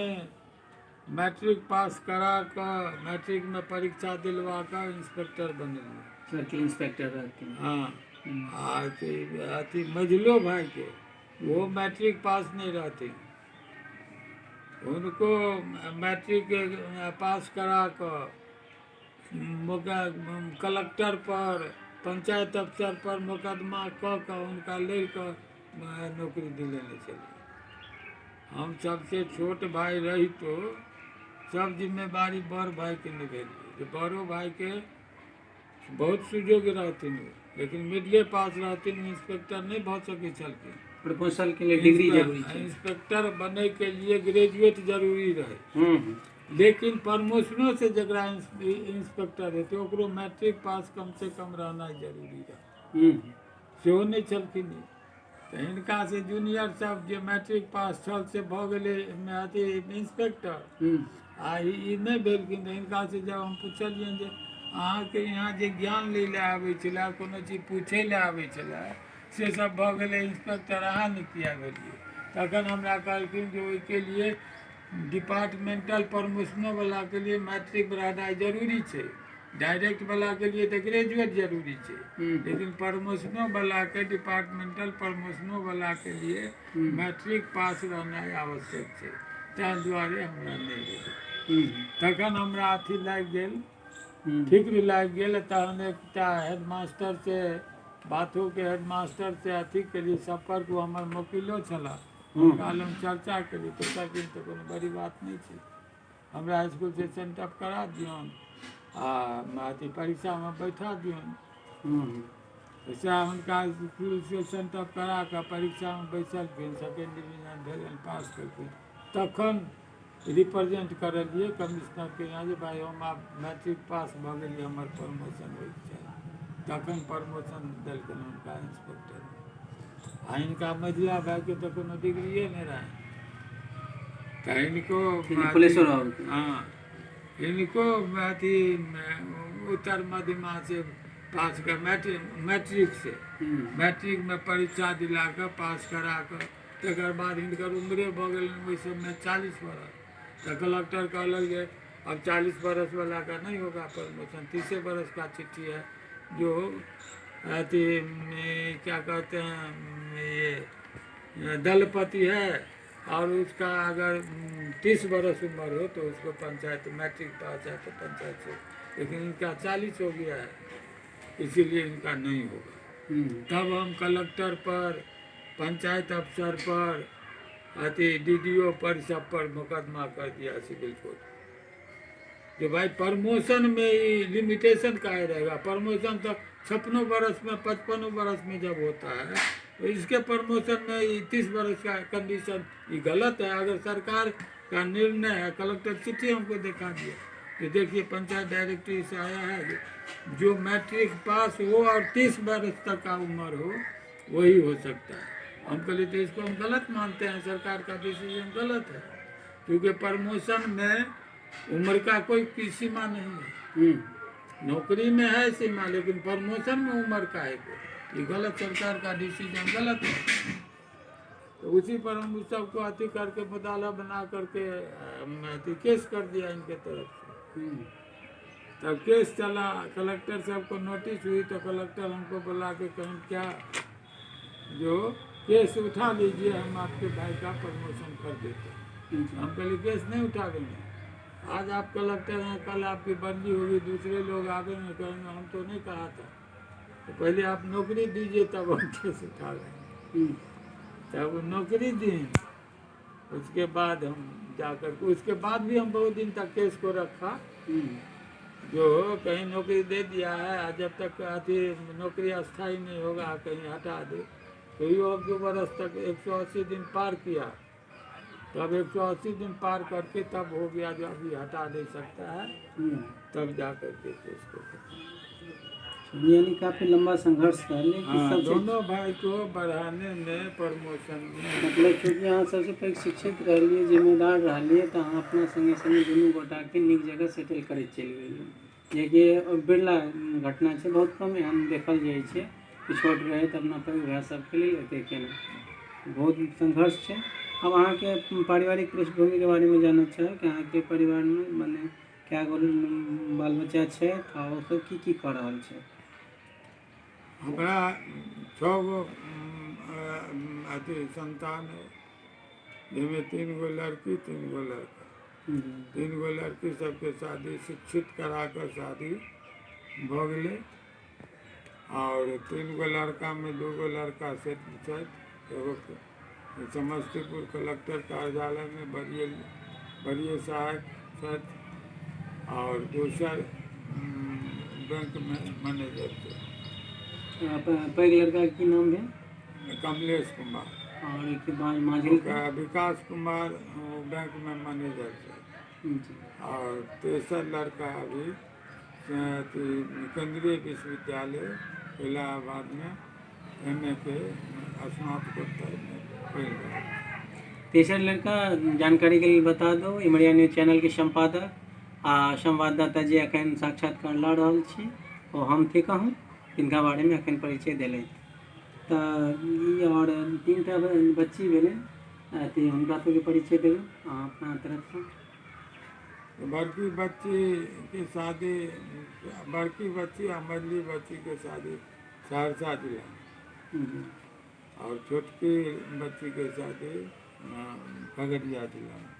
मैट्रिक पास करा कऽ, मैट्रिकमे परीक्षा दिलवा कऽ इंस्पेक्टर बनेलियै। सर्किल इंस्पेक्टर रहथिन। हँ। आ अथी अथी मझिलो भाइके, ओहो मैट्रिक पास नहि रहथिन, हुनको मैट्रिक पास करा कऽ कलेक्टर पर, पंचायत अफसर पर मोकदमा कऽ कऽ हुनका लड़ि कऽ नौकरी दिलेने छलियै। हम सबसे छोट भाइ रहितो सब जिम्मेवारी बड़ भाइके निभेलियै, जे बड़ो भाइके बहुत सुযোग्य रहथिन ओ, लेकिन मिडिले पास रहथिन, इंस्पेक्टर नहि भऽ सकै छलखिन। प्रमोशन के लिए डिग्री जरूरी छै। इंस्पेक्टर बने के लिए ग्रेजुएट जरूरी रहे। लेकिन प्रमोशनो से जकरा इंस्पेक्टर हेतै ओकरो मैट्रिक पास कम से कम रहनाइ जरूरी रहै। सेहो नहि छलखिन। तऽ हिनका से जूनियर सब जे मैट्रिक पास छल से भऽ गेलै अथी इंस्पेक्टर आ ई नहि भेलखिन। तऽ हिनका से जब हम पुछलियनि जे अहाँके यहाँ जे ज्ञान लै लए आबै छलै, कोनो चीज पूछै लए आबै छलै, से सब भऽ गेलै इंस्पेक्टर, अहाँ नहि किया भेलियै? तखन हमरा कहलखिन जे ओहिके लिए डिपार्टमेंटल प्रमोशनो वाला के लिए मैट्रिक रहनाइ जरूरी छै, डायरेक्ट वाला के लिए तऽ ग्रेजुएट जरूरी छै, लेकिन प्रमोशनो वाला के, डिपार्टमेंटल प्रमोशनो वाला के लिए मैट्रिक पास रहनाइ आवश्यक छै, ताहि दुआरे हमरा नहि भेलै। तखन हमरा अथी लागि गेल, फिक्र लागि गेल। तहन एकटा हेडमास्टर से, बाथोके हेडमास्टर से अथी केलियै सम्पर्क, ओ हमर मोकिलो छलाह, हुनका लग चर्चा केलियै तऽ कहलखिन तऽ कोनो बड़ी बात नहि छै, हमरा इसकुलसँ सेंटअप करा दियौन आ अथी परीक्षामे बैठा दियौन। तऽ सएह हुनका इसकुलसँ सेंटअप करा कऽ परीक्षामे बैसलखिन, सेकेंड डिवीजन भेलनि, पास केलखिन। तखन रिप्रेजेंट करलियै कमिश्नरके यहाँ जे भाइ हम आब मैट्रिक पास भऽ गेलियै, हमर प्रमोशन होइके चाही। तखन प्रमोशन देलखिन हुनका इंस्पेक्टर। आ हिनका मझिला भाइके तऽ कोनो डिग्रिए नहि रहनि, तऽ हिनको फुलेश्वर बाबूके? हँ, हिनको अथी उत्तर मध्यमा से पास कर मैट्रिक से, मैट्रिकमे परीक्षा दिला कऽ पास करा कऽ, तकर बाद हिनकर उम्रे भऽ गेलनि ओहि सबमे 40 बरस, तऽ कलेक्टर कहलक जे अब 40 बरस वाला का नहीं होगा प्रमोशन, 30 बरस का चिट्ठी है, जो अथी क्या कहते हैं ये दलपति है और उसका अगर 30 बरस उम्र हो तो उसको पंचायत, मैट्रिक पास है तो पंचायत से, लेकिन इनका 40 हो गया है, इसीलिए इनका नहीं होगा। तब हम कलेक्टर पर, पंचायत अफसर पर, अथी डीडीओ पर, सब पर मुकदमा कर दिया सिविल कोर्ट, जो भाई प्रमोशन में ही लिमिटेशन काहे रहेगा? प्रमोशन तो 56 बरस में, 55 बरस में जब होता है तो इसके प्रमोशन में 30 बरस का कंडीशन ये गलत है। अगर सरकार का निर्णय है, कलेक्टर चिट्ठी हमको दिखा दिया कि देखिए पंचायत डायरेक्टरी से आया है, जो मैट्रिक पास हो और 30 बरस तक का उम्र हो वही हो सकता है। हम कहलिए तो इसको हम गलत मानते हैं, सरकार का डिसीजन गलत है, क्योंकि प्रमोशन में उम्र का कोई की सीमा नहीं है। नौकरी में है सीमा, लेकिन प्रमोशन में उम्र का है कोई। ये गलत, सरकार का डिसीजन गलत है। तो उसी पर हम उस सबको अति करके मुताला बना करके अति केस कर दिया इनके तरफ से। तब केस चला, कलेक्टर साहब को नोटिस हुई तो कलेक्टर हमको बुला के कहें क्या जो केस उठा लीजिए, हम आपके भाई का प्रमोशन कर देते हैं। हम पहले केस नहीं उठा देंगे, आज आप कलेक्टर हैं, कल आपकी बदली होगी, दूसरे लोग आवेंगे कहेंगे हम तो नहीं कहा था, तो पहले आप नौकरी दीजिए तब हम केस उठा लेंगे। तब वो नौकरी दी, उसके बाद हम जाकर, उसके बाद भी हम बहुत दिन तक केस को रखा, जो कहीं नौकरी दे दिया है, जब तक अति नौकरी अस्थायी नहीं होगा कहीं हटा दे, तो ये अब 2 बरस तक 180 दिन पार किया, तब 180 दिन पार करके तब हो गया जो अभी हटा दे सकता है, तब जा करके केस को। यानी काफी लंबा संघर्ष था, लेकिन हाँ, सबसे दोनों भाई को बढ़ाने में प्रमोशन में मतलब चूँकि अहाँ सबसे पैघ शिक्षित रहलियै, जिम्मेदार रहलियै, तऽ अहाँ अपना संगे संगे दुनू गोटाके नीक जगह सेटल करैत चलि गेलियै, जेकि बिरला घटना छै, बहुत कम एहन देखल जाइ छै कि छोट रहै तऽ अपना पैघ भाय सबके लेल एते केनाइ बहुत संघर्ष छै। अब अहाँके पारिवारिक पृष्ठभूमिके बारेमे जानऽ चाहब कि अहाँके परिवारमे मने कए गो बाल बच्चा छै आ ओ सब की की कऽ रहल छै। हमरा 6 गो अथी संतान है, जाहिमे 3 गो लड़की 3 गो लड़का। 3 गो लड़की सबके शादी शिक्षित करा कर शादी भऽ गेलै, और 3 गो लड़का में 2 गो लड़का से छथि, एगो समस्तीपुर कलेक्टर कार्यालय में वरीय सहायक छथि, और दोसर बैंक में मैनेजर छथि। पैघ लड़का की नाम भेल? कमलेश कुमार। और एक बाद माझिल का विकास कुमार बैंक में मैनेजर छथि, और तेसर लड़का अभी केंद्रीय विश्वविद्यालय इलाहाबाद में एम ए के स्नातकोत्तर में पढ़ि रहल। तेसर लड़का जानकारी के लेल बता दो, इमरिया न्यूज चैनल के संपादक आ संवाददाता जे एखन साक्षात्कार लऽ रहल छी ओ हम थिकहुँ, तिनका बारेमे एखन परिचय देलथि। तऽ ई आओर 3 टा बच्ची भेलै, अथी हुनका सबके परिचय देबै अहाँ अपना तरफसँ। बड़की बच्ची के शादी, बड़की बच्ची आ मझली बच्ची के शादी सहरसा जिला में, और छोटकी बच्ची के शादी खगड़िया जिला में।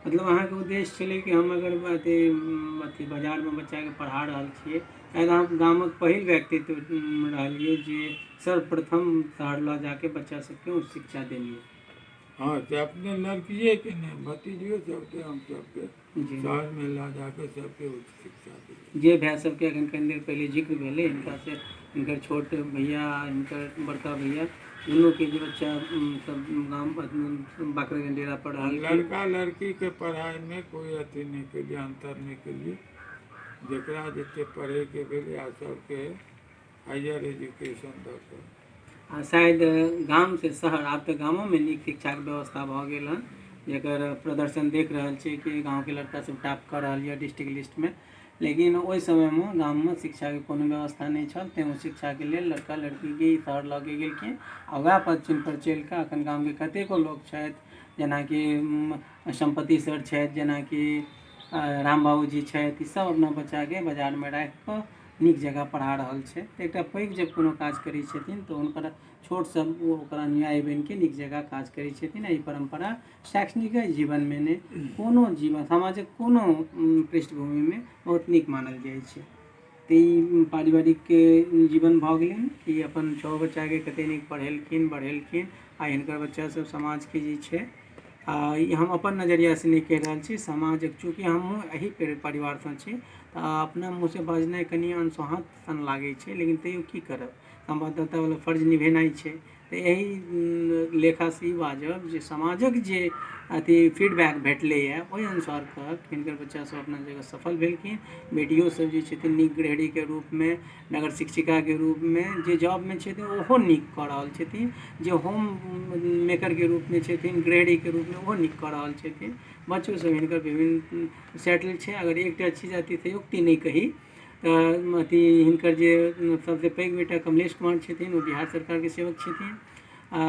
मतलब अहाँके उद्देश्य छलै कि हम अगर अथी अथी बाजारमे बच्चाके पढ़ा रहल छियै, शायद अहाँ गामक पहिल व्यक्तित्व रहलियै जे सर्वप्रथम शहर लऽ जाके बच्चा सबके उच्च शिक्षा देलियै। हाँ, से अपने लड़किए के नहीं, भतीजियो सबके हम सबके शहर में ला जाके सबके उच्च शिक्षा दिए। जे भाय सबके एखन कनि देर पहिले जिक्र भेलै, हिनका से हिनकर छोट भैया, हिनकर बड़का भैया दुनूके जे बच्चा सब गाम बाकरगंज डेरा पर रहल। लड़का लड़की के पढ़ाई में कोई अथी नहीं के लिए, अंतर नहीं के लिए, जकरा जते पढ़े के भेलै आ सबके हायर एजुकेशन दऽ कऽ। आ शायद गाम से शहर, आब तऽ गामोमे नीक शिक्षाके व्यवस्था भऽ गेल हन, जकर प्रदर्शन देख रहल छी कि गाँवके लड़का सब टॉप कऽ रहल यऽ डिस्ट्रिक्ट लिस्टमे, लेकिन ओहि समयमे गाममे शिक्षाके कोनो व्यवस्था नहि छल, तैँ ओ शिक्षाके लेल लड़का लड़कीके शहर लऽ के गेलखिन। आ वएह पद चिन्ह पर चलि कऽ एखन गामके कतेको लोक छथि, जेनाकि सम्पति सर छथि, जेनाकि राम बाबूजी छथि, ई सब अपना बच्चाके बाजारमे राखि कऽ नीक जगह पढ़ा रहल छै। तऽ एकटा पैघ जब कोनो काज करै छथिन तऽ हुनकर छोट सब ओ ओकर अनुयायी बनिके नीक जगह काज करै छथिन। आ ई परम्परा शैक्षणिक जीवनमे नहि, कोनो जीवन समाजक कोनो पृष्ठभूमिमे बहुत नीक मानल जाइ छै। तऽ ई पारिवारिक जीवन भऽ गेलनि कि अपन 6 बच्चाके कते नीक पढ़ेलखिन बढ़ेलखिन, आ हिनकर बच्चा सब समाजके जे छै, आ ई हम अपन नजरियासँ नहि कहि रहल छी, समाजक चूँकि हमहूँ एही परिवारसँ छी तऽ अपना मुँहसँ बजनाइ कनि अनसोहाँत सन लागै छै, लेकिन तैयो की करब, संवाददातावला फर्ज निभेनाइ छै, तऽ एहि लेखासँ ई बाजब जे समाजक जे अथी फीडबैक भेटलैए ओहि अनुसार कहब कि हिनकर बच्चा सब अपना जगह सफल भेलखिन। बेटियो सब जे छथिन नीक गृहिणीके रूपमे, नगर शिक्षिकाके रूपमे जे जॉबमे छथिन ओहो नीक कऽ रहल छथिन, जे होम मेकरके रूपमे छथिन, गृहिणीके रूपमे ओहो नीक कऽ रहल छथिन। बच्चो सब हिनकर विभिन्न सेटल छै। अगर एकटा चीज अतिशयोक्ति नहि कही तऽ अथी हिनकर जे सबसँ पैघ बेटा कमलेश कुमार छथिन ओ बिहार सरकारके सेवक छथिन, आ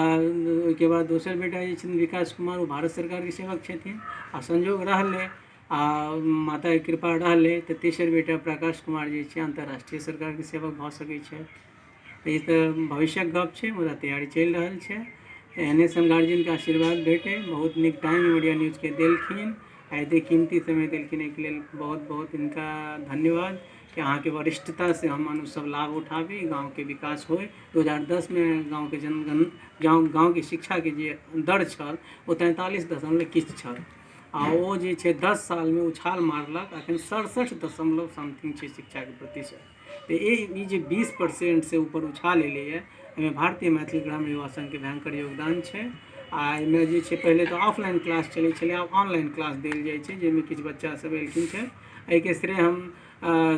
ओहिके बाद दोसर बेटा जे छथिन विकास कुमार ओ भारत सरकारके सेवक छथिन। आ संजोग रहलै आ माताके कृपा रहलै तऽ तेसर बेटा प्रकाश कुमार जे छै अन्तर्राष्ट्रीय सरकारके सेवक भऽ सकै छथि। ई तऽ भविष्यक गप छै, मुदा तैयारी चलि रहल छै। एहने सन गार्जियनके आशीर्वाद भेटै। बहुत नीक टाइम इमरिया न्यूजके देलखिन आ एतेक कीमती समय देलखिन, एहिके लेल बहुत बहुत हिनका धन्यवाद कि अहाँके वरिष्ठतासँ हम मनुष्य सब लाभ उठाबी, गाँवके विकास होइ। 2010 मे गाँवके जनगण गाँवके शिक्षाके जे दर छल ओ 43 दशमलव किछु छल, आ ओ जे छै 10 सालमे उछाल मारलक, अखन 67 दशमलव समथिंग छै शिक्षाके प्रतिशत। तऽ ई जे 20%सँ ऊपर उछाल एलैए एहिमे भारतीय मैथिली ग्रामीण युवा संघके भयङ्कर योगदान छै। आ एहिमे जे छै पहिले तऽ ऑफलाइन क्लास चलै छलै, आब ऑनलाइन क्लास देल जाइ छै, जाहिमे किछु बच्चा सब एलखिन छै। एहिके श्रेय हम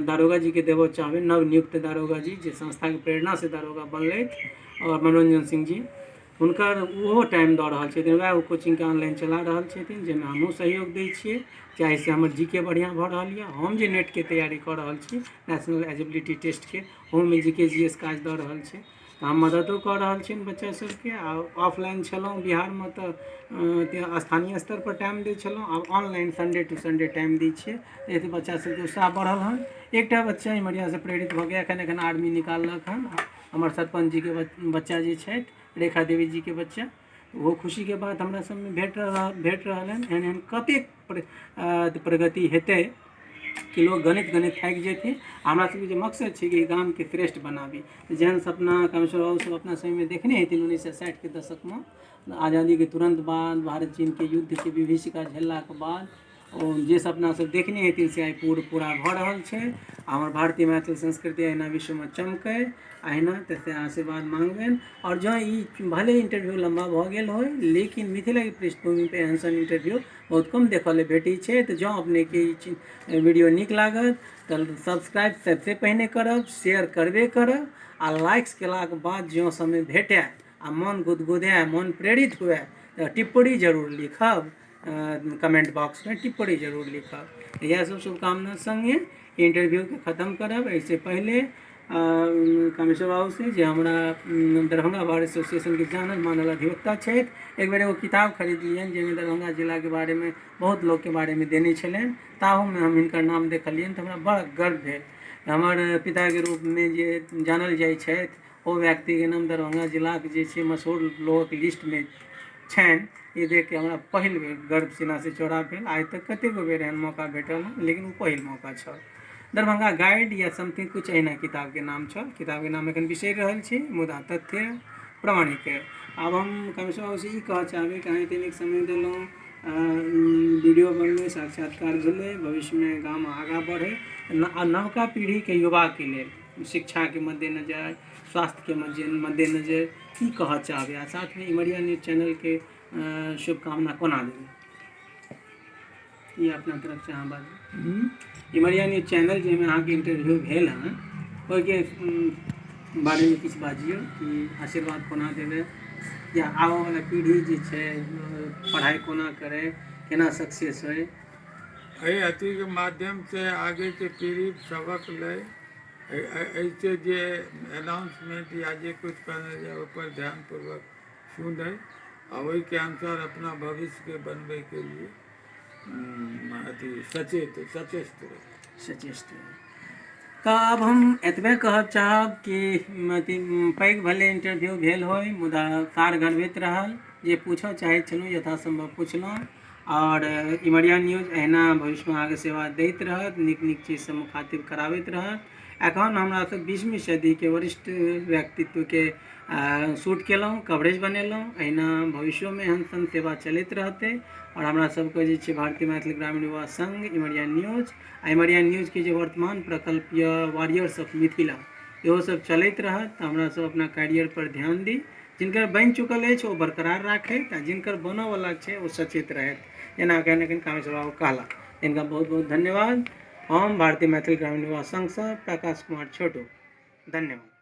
दारोगा जीके देबऽ चाहबै, नवनियुक्त दारोगा जी जे संस्थाके प्रेरणासँ दारोगा बनलथि, आओर मनोरञ्जन सिंह जी हुनकर ओहो टाइम दऽ रहल छथिन, वएह ओ कोचिंगके ऑनलाइन चला रहल छथिन, जाहिमे हमहूँ सहयोग दै छियै, जाहिसँ हमर जी के बढ़िआँ भऽ रहल यऽ। हम जे नेटके तैयारी कऽ रहल छी नेशनल एजिबिलिटी टेस्टके, ओहोमे जी के जी एस काज दऽ रहल छै, तऽ हम मददो कऽ रहल छियनि बच्चा सबके। आ ऑफलाइन छलहुँ बिहारमे तऽ स्थानीय स्तरपर टाइम दै छलहुँ, आब online Sunday to Sunday time दै छियै, एहिसँ बच्चा सबके उत्साह बढ़ल हन। एकटा बच्चा इमहरियासँ प्रेरित भऽ कऽ एखन एखन आर्मी निकाललक हन, हमर सरपञ्च जीके बच्चा जे छथि, रेखा देवी जीके बच्चा, ओहो खुशीके बात हमरा सबमे भेट रहल हन। एहन एहन कतेक प्रगति हेतै कि लोग गणित गणित थाकि जेथिन। हमरा सबके जे मकसद छै कि गामके श्रेष्ठ बनाबी, जेहन सपना कामेश्वर बाबू सब अपना समयमे देखने हेथिन 1960के दशकमे, आजादीके तुरन्त बाद भारत चीनके युद्धके विभीषिका झेललाके बाद ओ जे सपना सब देखने हेथिन से आइ पूरा भऽ रहल छै। आ हमर भारतीय मैथिल संस्कृति अहिना विश्वमे चमकै अहिना, तऽ से आशीर्वाद माँगबनि। आओर जँ ई भले इंटरव्यू लम्बा भऽ गेल होइ, लेकिन मिथिलाके पृष्ठभूमिपर एहन सन इंटरव्यू बहुत कम देखऽ लए भेटै छै। तऽ जँ अपनेके ई वीडियो नीक लागत तऽ सब्सक्राइब सबसँ पहिने करब, शेयर करबे करब, आ लाइक्स केलाके बाद जँ समय भेटय आ मन गुदगुदाय, मन प्रेरित हुए तऽ टिप्पणी जरूर लिखब, कमेंट बॉक्समे टिप्पणी जरूर लिखब। इएह सब शुभकामना सङ्गे इंटरव्यूके खतम करब। एहिसँ पहिले कामेश्वर बाबूसँ जे हमरा दरभंगा बार एसोसिएशनके जानल मानल अधिवक्ता छथि, एक बेर एगो किताब खरीदलियनि जाहिमे दरभंगा जिलाके बारेमे बहुत लोकके बारेमे देने छलनि, ताहूमे हम हिनकर नाम देखलियनि तऽ हमरा बड़ गर्व भेल। हमर पिताके रूपमे जे जानल जाइ छथि ओ व्यक्तिके नाम दरभंगा जिलाके जे छै मशहूर लोकक लिस्टमे छनि, ई देखिके हमरा पहिल बेर गर्व सीनासँ चौड़ा भेल। आइ तक कतेको बेर एहन मौका भेटल हँ, लेकिन ओ पहिल मौका छल। दरभंगा गाइड या समथिंग किछु एहिना किताबके नाम छल, किताबके नाम एखन बिसरि रहल छी, मुदा तथ्य प्रमाणिक अइ। आब हम कामेश्वर बाबूसँ ई कहऽ चाहबै कि अहाँ एतेक नीक समय देलहुँ, वीडियो बनलै, साक्षात्कार भेलै, भविष्यमे गाम आगाँ बढ़ै आ नवका पीढ़ीके युवाके लेल शिक्षाके मद्देनजर, स्वास्थ्यके मद्देनजर की कहऽ चाहबै, आ साथमे इमरिया न्यूज चैनलके शुभकामना कोना देबै, ई अपना तरफसँ अहाँ बाजू। इमरिया न्यूज चैनल जाहिमे अहाँके इंटरव्यू भेल हँ ओहिके बारेमे किछु बाजियौ कि आशीर्वाद कोना देबै, या आबऽवला पीढ़ी जे छै पढ़ाइ कोना करै, केना सक्सेस होइ। एहि अथीके माध्यमसँ आगेके पीढ़ी सबक लै, एहिसँ जे अनाउंसमेंट या जे किछु कहने जाय ओहिपर ध्यानपूर्वक सुनै आ ओहिके अनुसार अपना भविष्यके बनबैके लिए अथी सचेत सचेष्ट रहै। सचेष्ट रहै। तऽ आब हम एतबे कहब चाहब कि अथी पैघ भले इंटरव्यू भेल होइ, मुदा सार गर्भित रहल, जे पूछऽ चाहै छलहुँ यथासम्भव पुछलहुँ। आओर इमरिया न्यूज अहिना भविष्यमे अहाँके सेवा दैत रहत, नीक नीक चीज सब मुखातिब कराबैत रहत। एखन हमरा सब 20वीं सदीके वरिष्ठ व्यक्तित्वके शूट केलहुँ, कवरेज बनेलहुँ। अहिना भविष्योमे एहन सन सेवा चलैत रहतै। आओर हमरा सबके जे छै भारतीय मैथिल ग्रामीण युवा संघ, इमरिया न्यूज आ इमरिया न्यूजके जे वर्तमान प्रकल्प यऽ वॉरियर्स ऑफ मिथिला, इहो सब चलैत रहत। तऽ हमरा सब अपना कैरियर पर ध्यान दी। जिनकर बनि चुकल अछि ओ बरकरार राखथि आ जिनकर बनयवला छै ओ सचेत रहथि, जेना एखन एखन कामेश्वर बाबू कहला। हिनका बहुत बहुत धन्यवाद। हम भारतीय मैथिल ग्रामीण युवा संघसँ प्रकाश कुमार छोटू, धन्यवाद।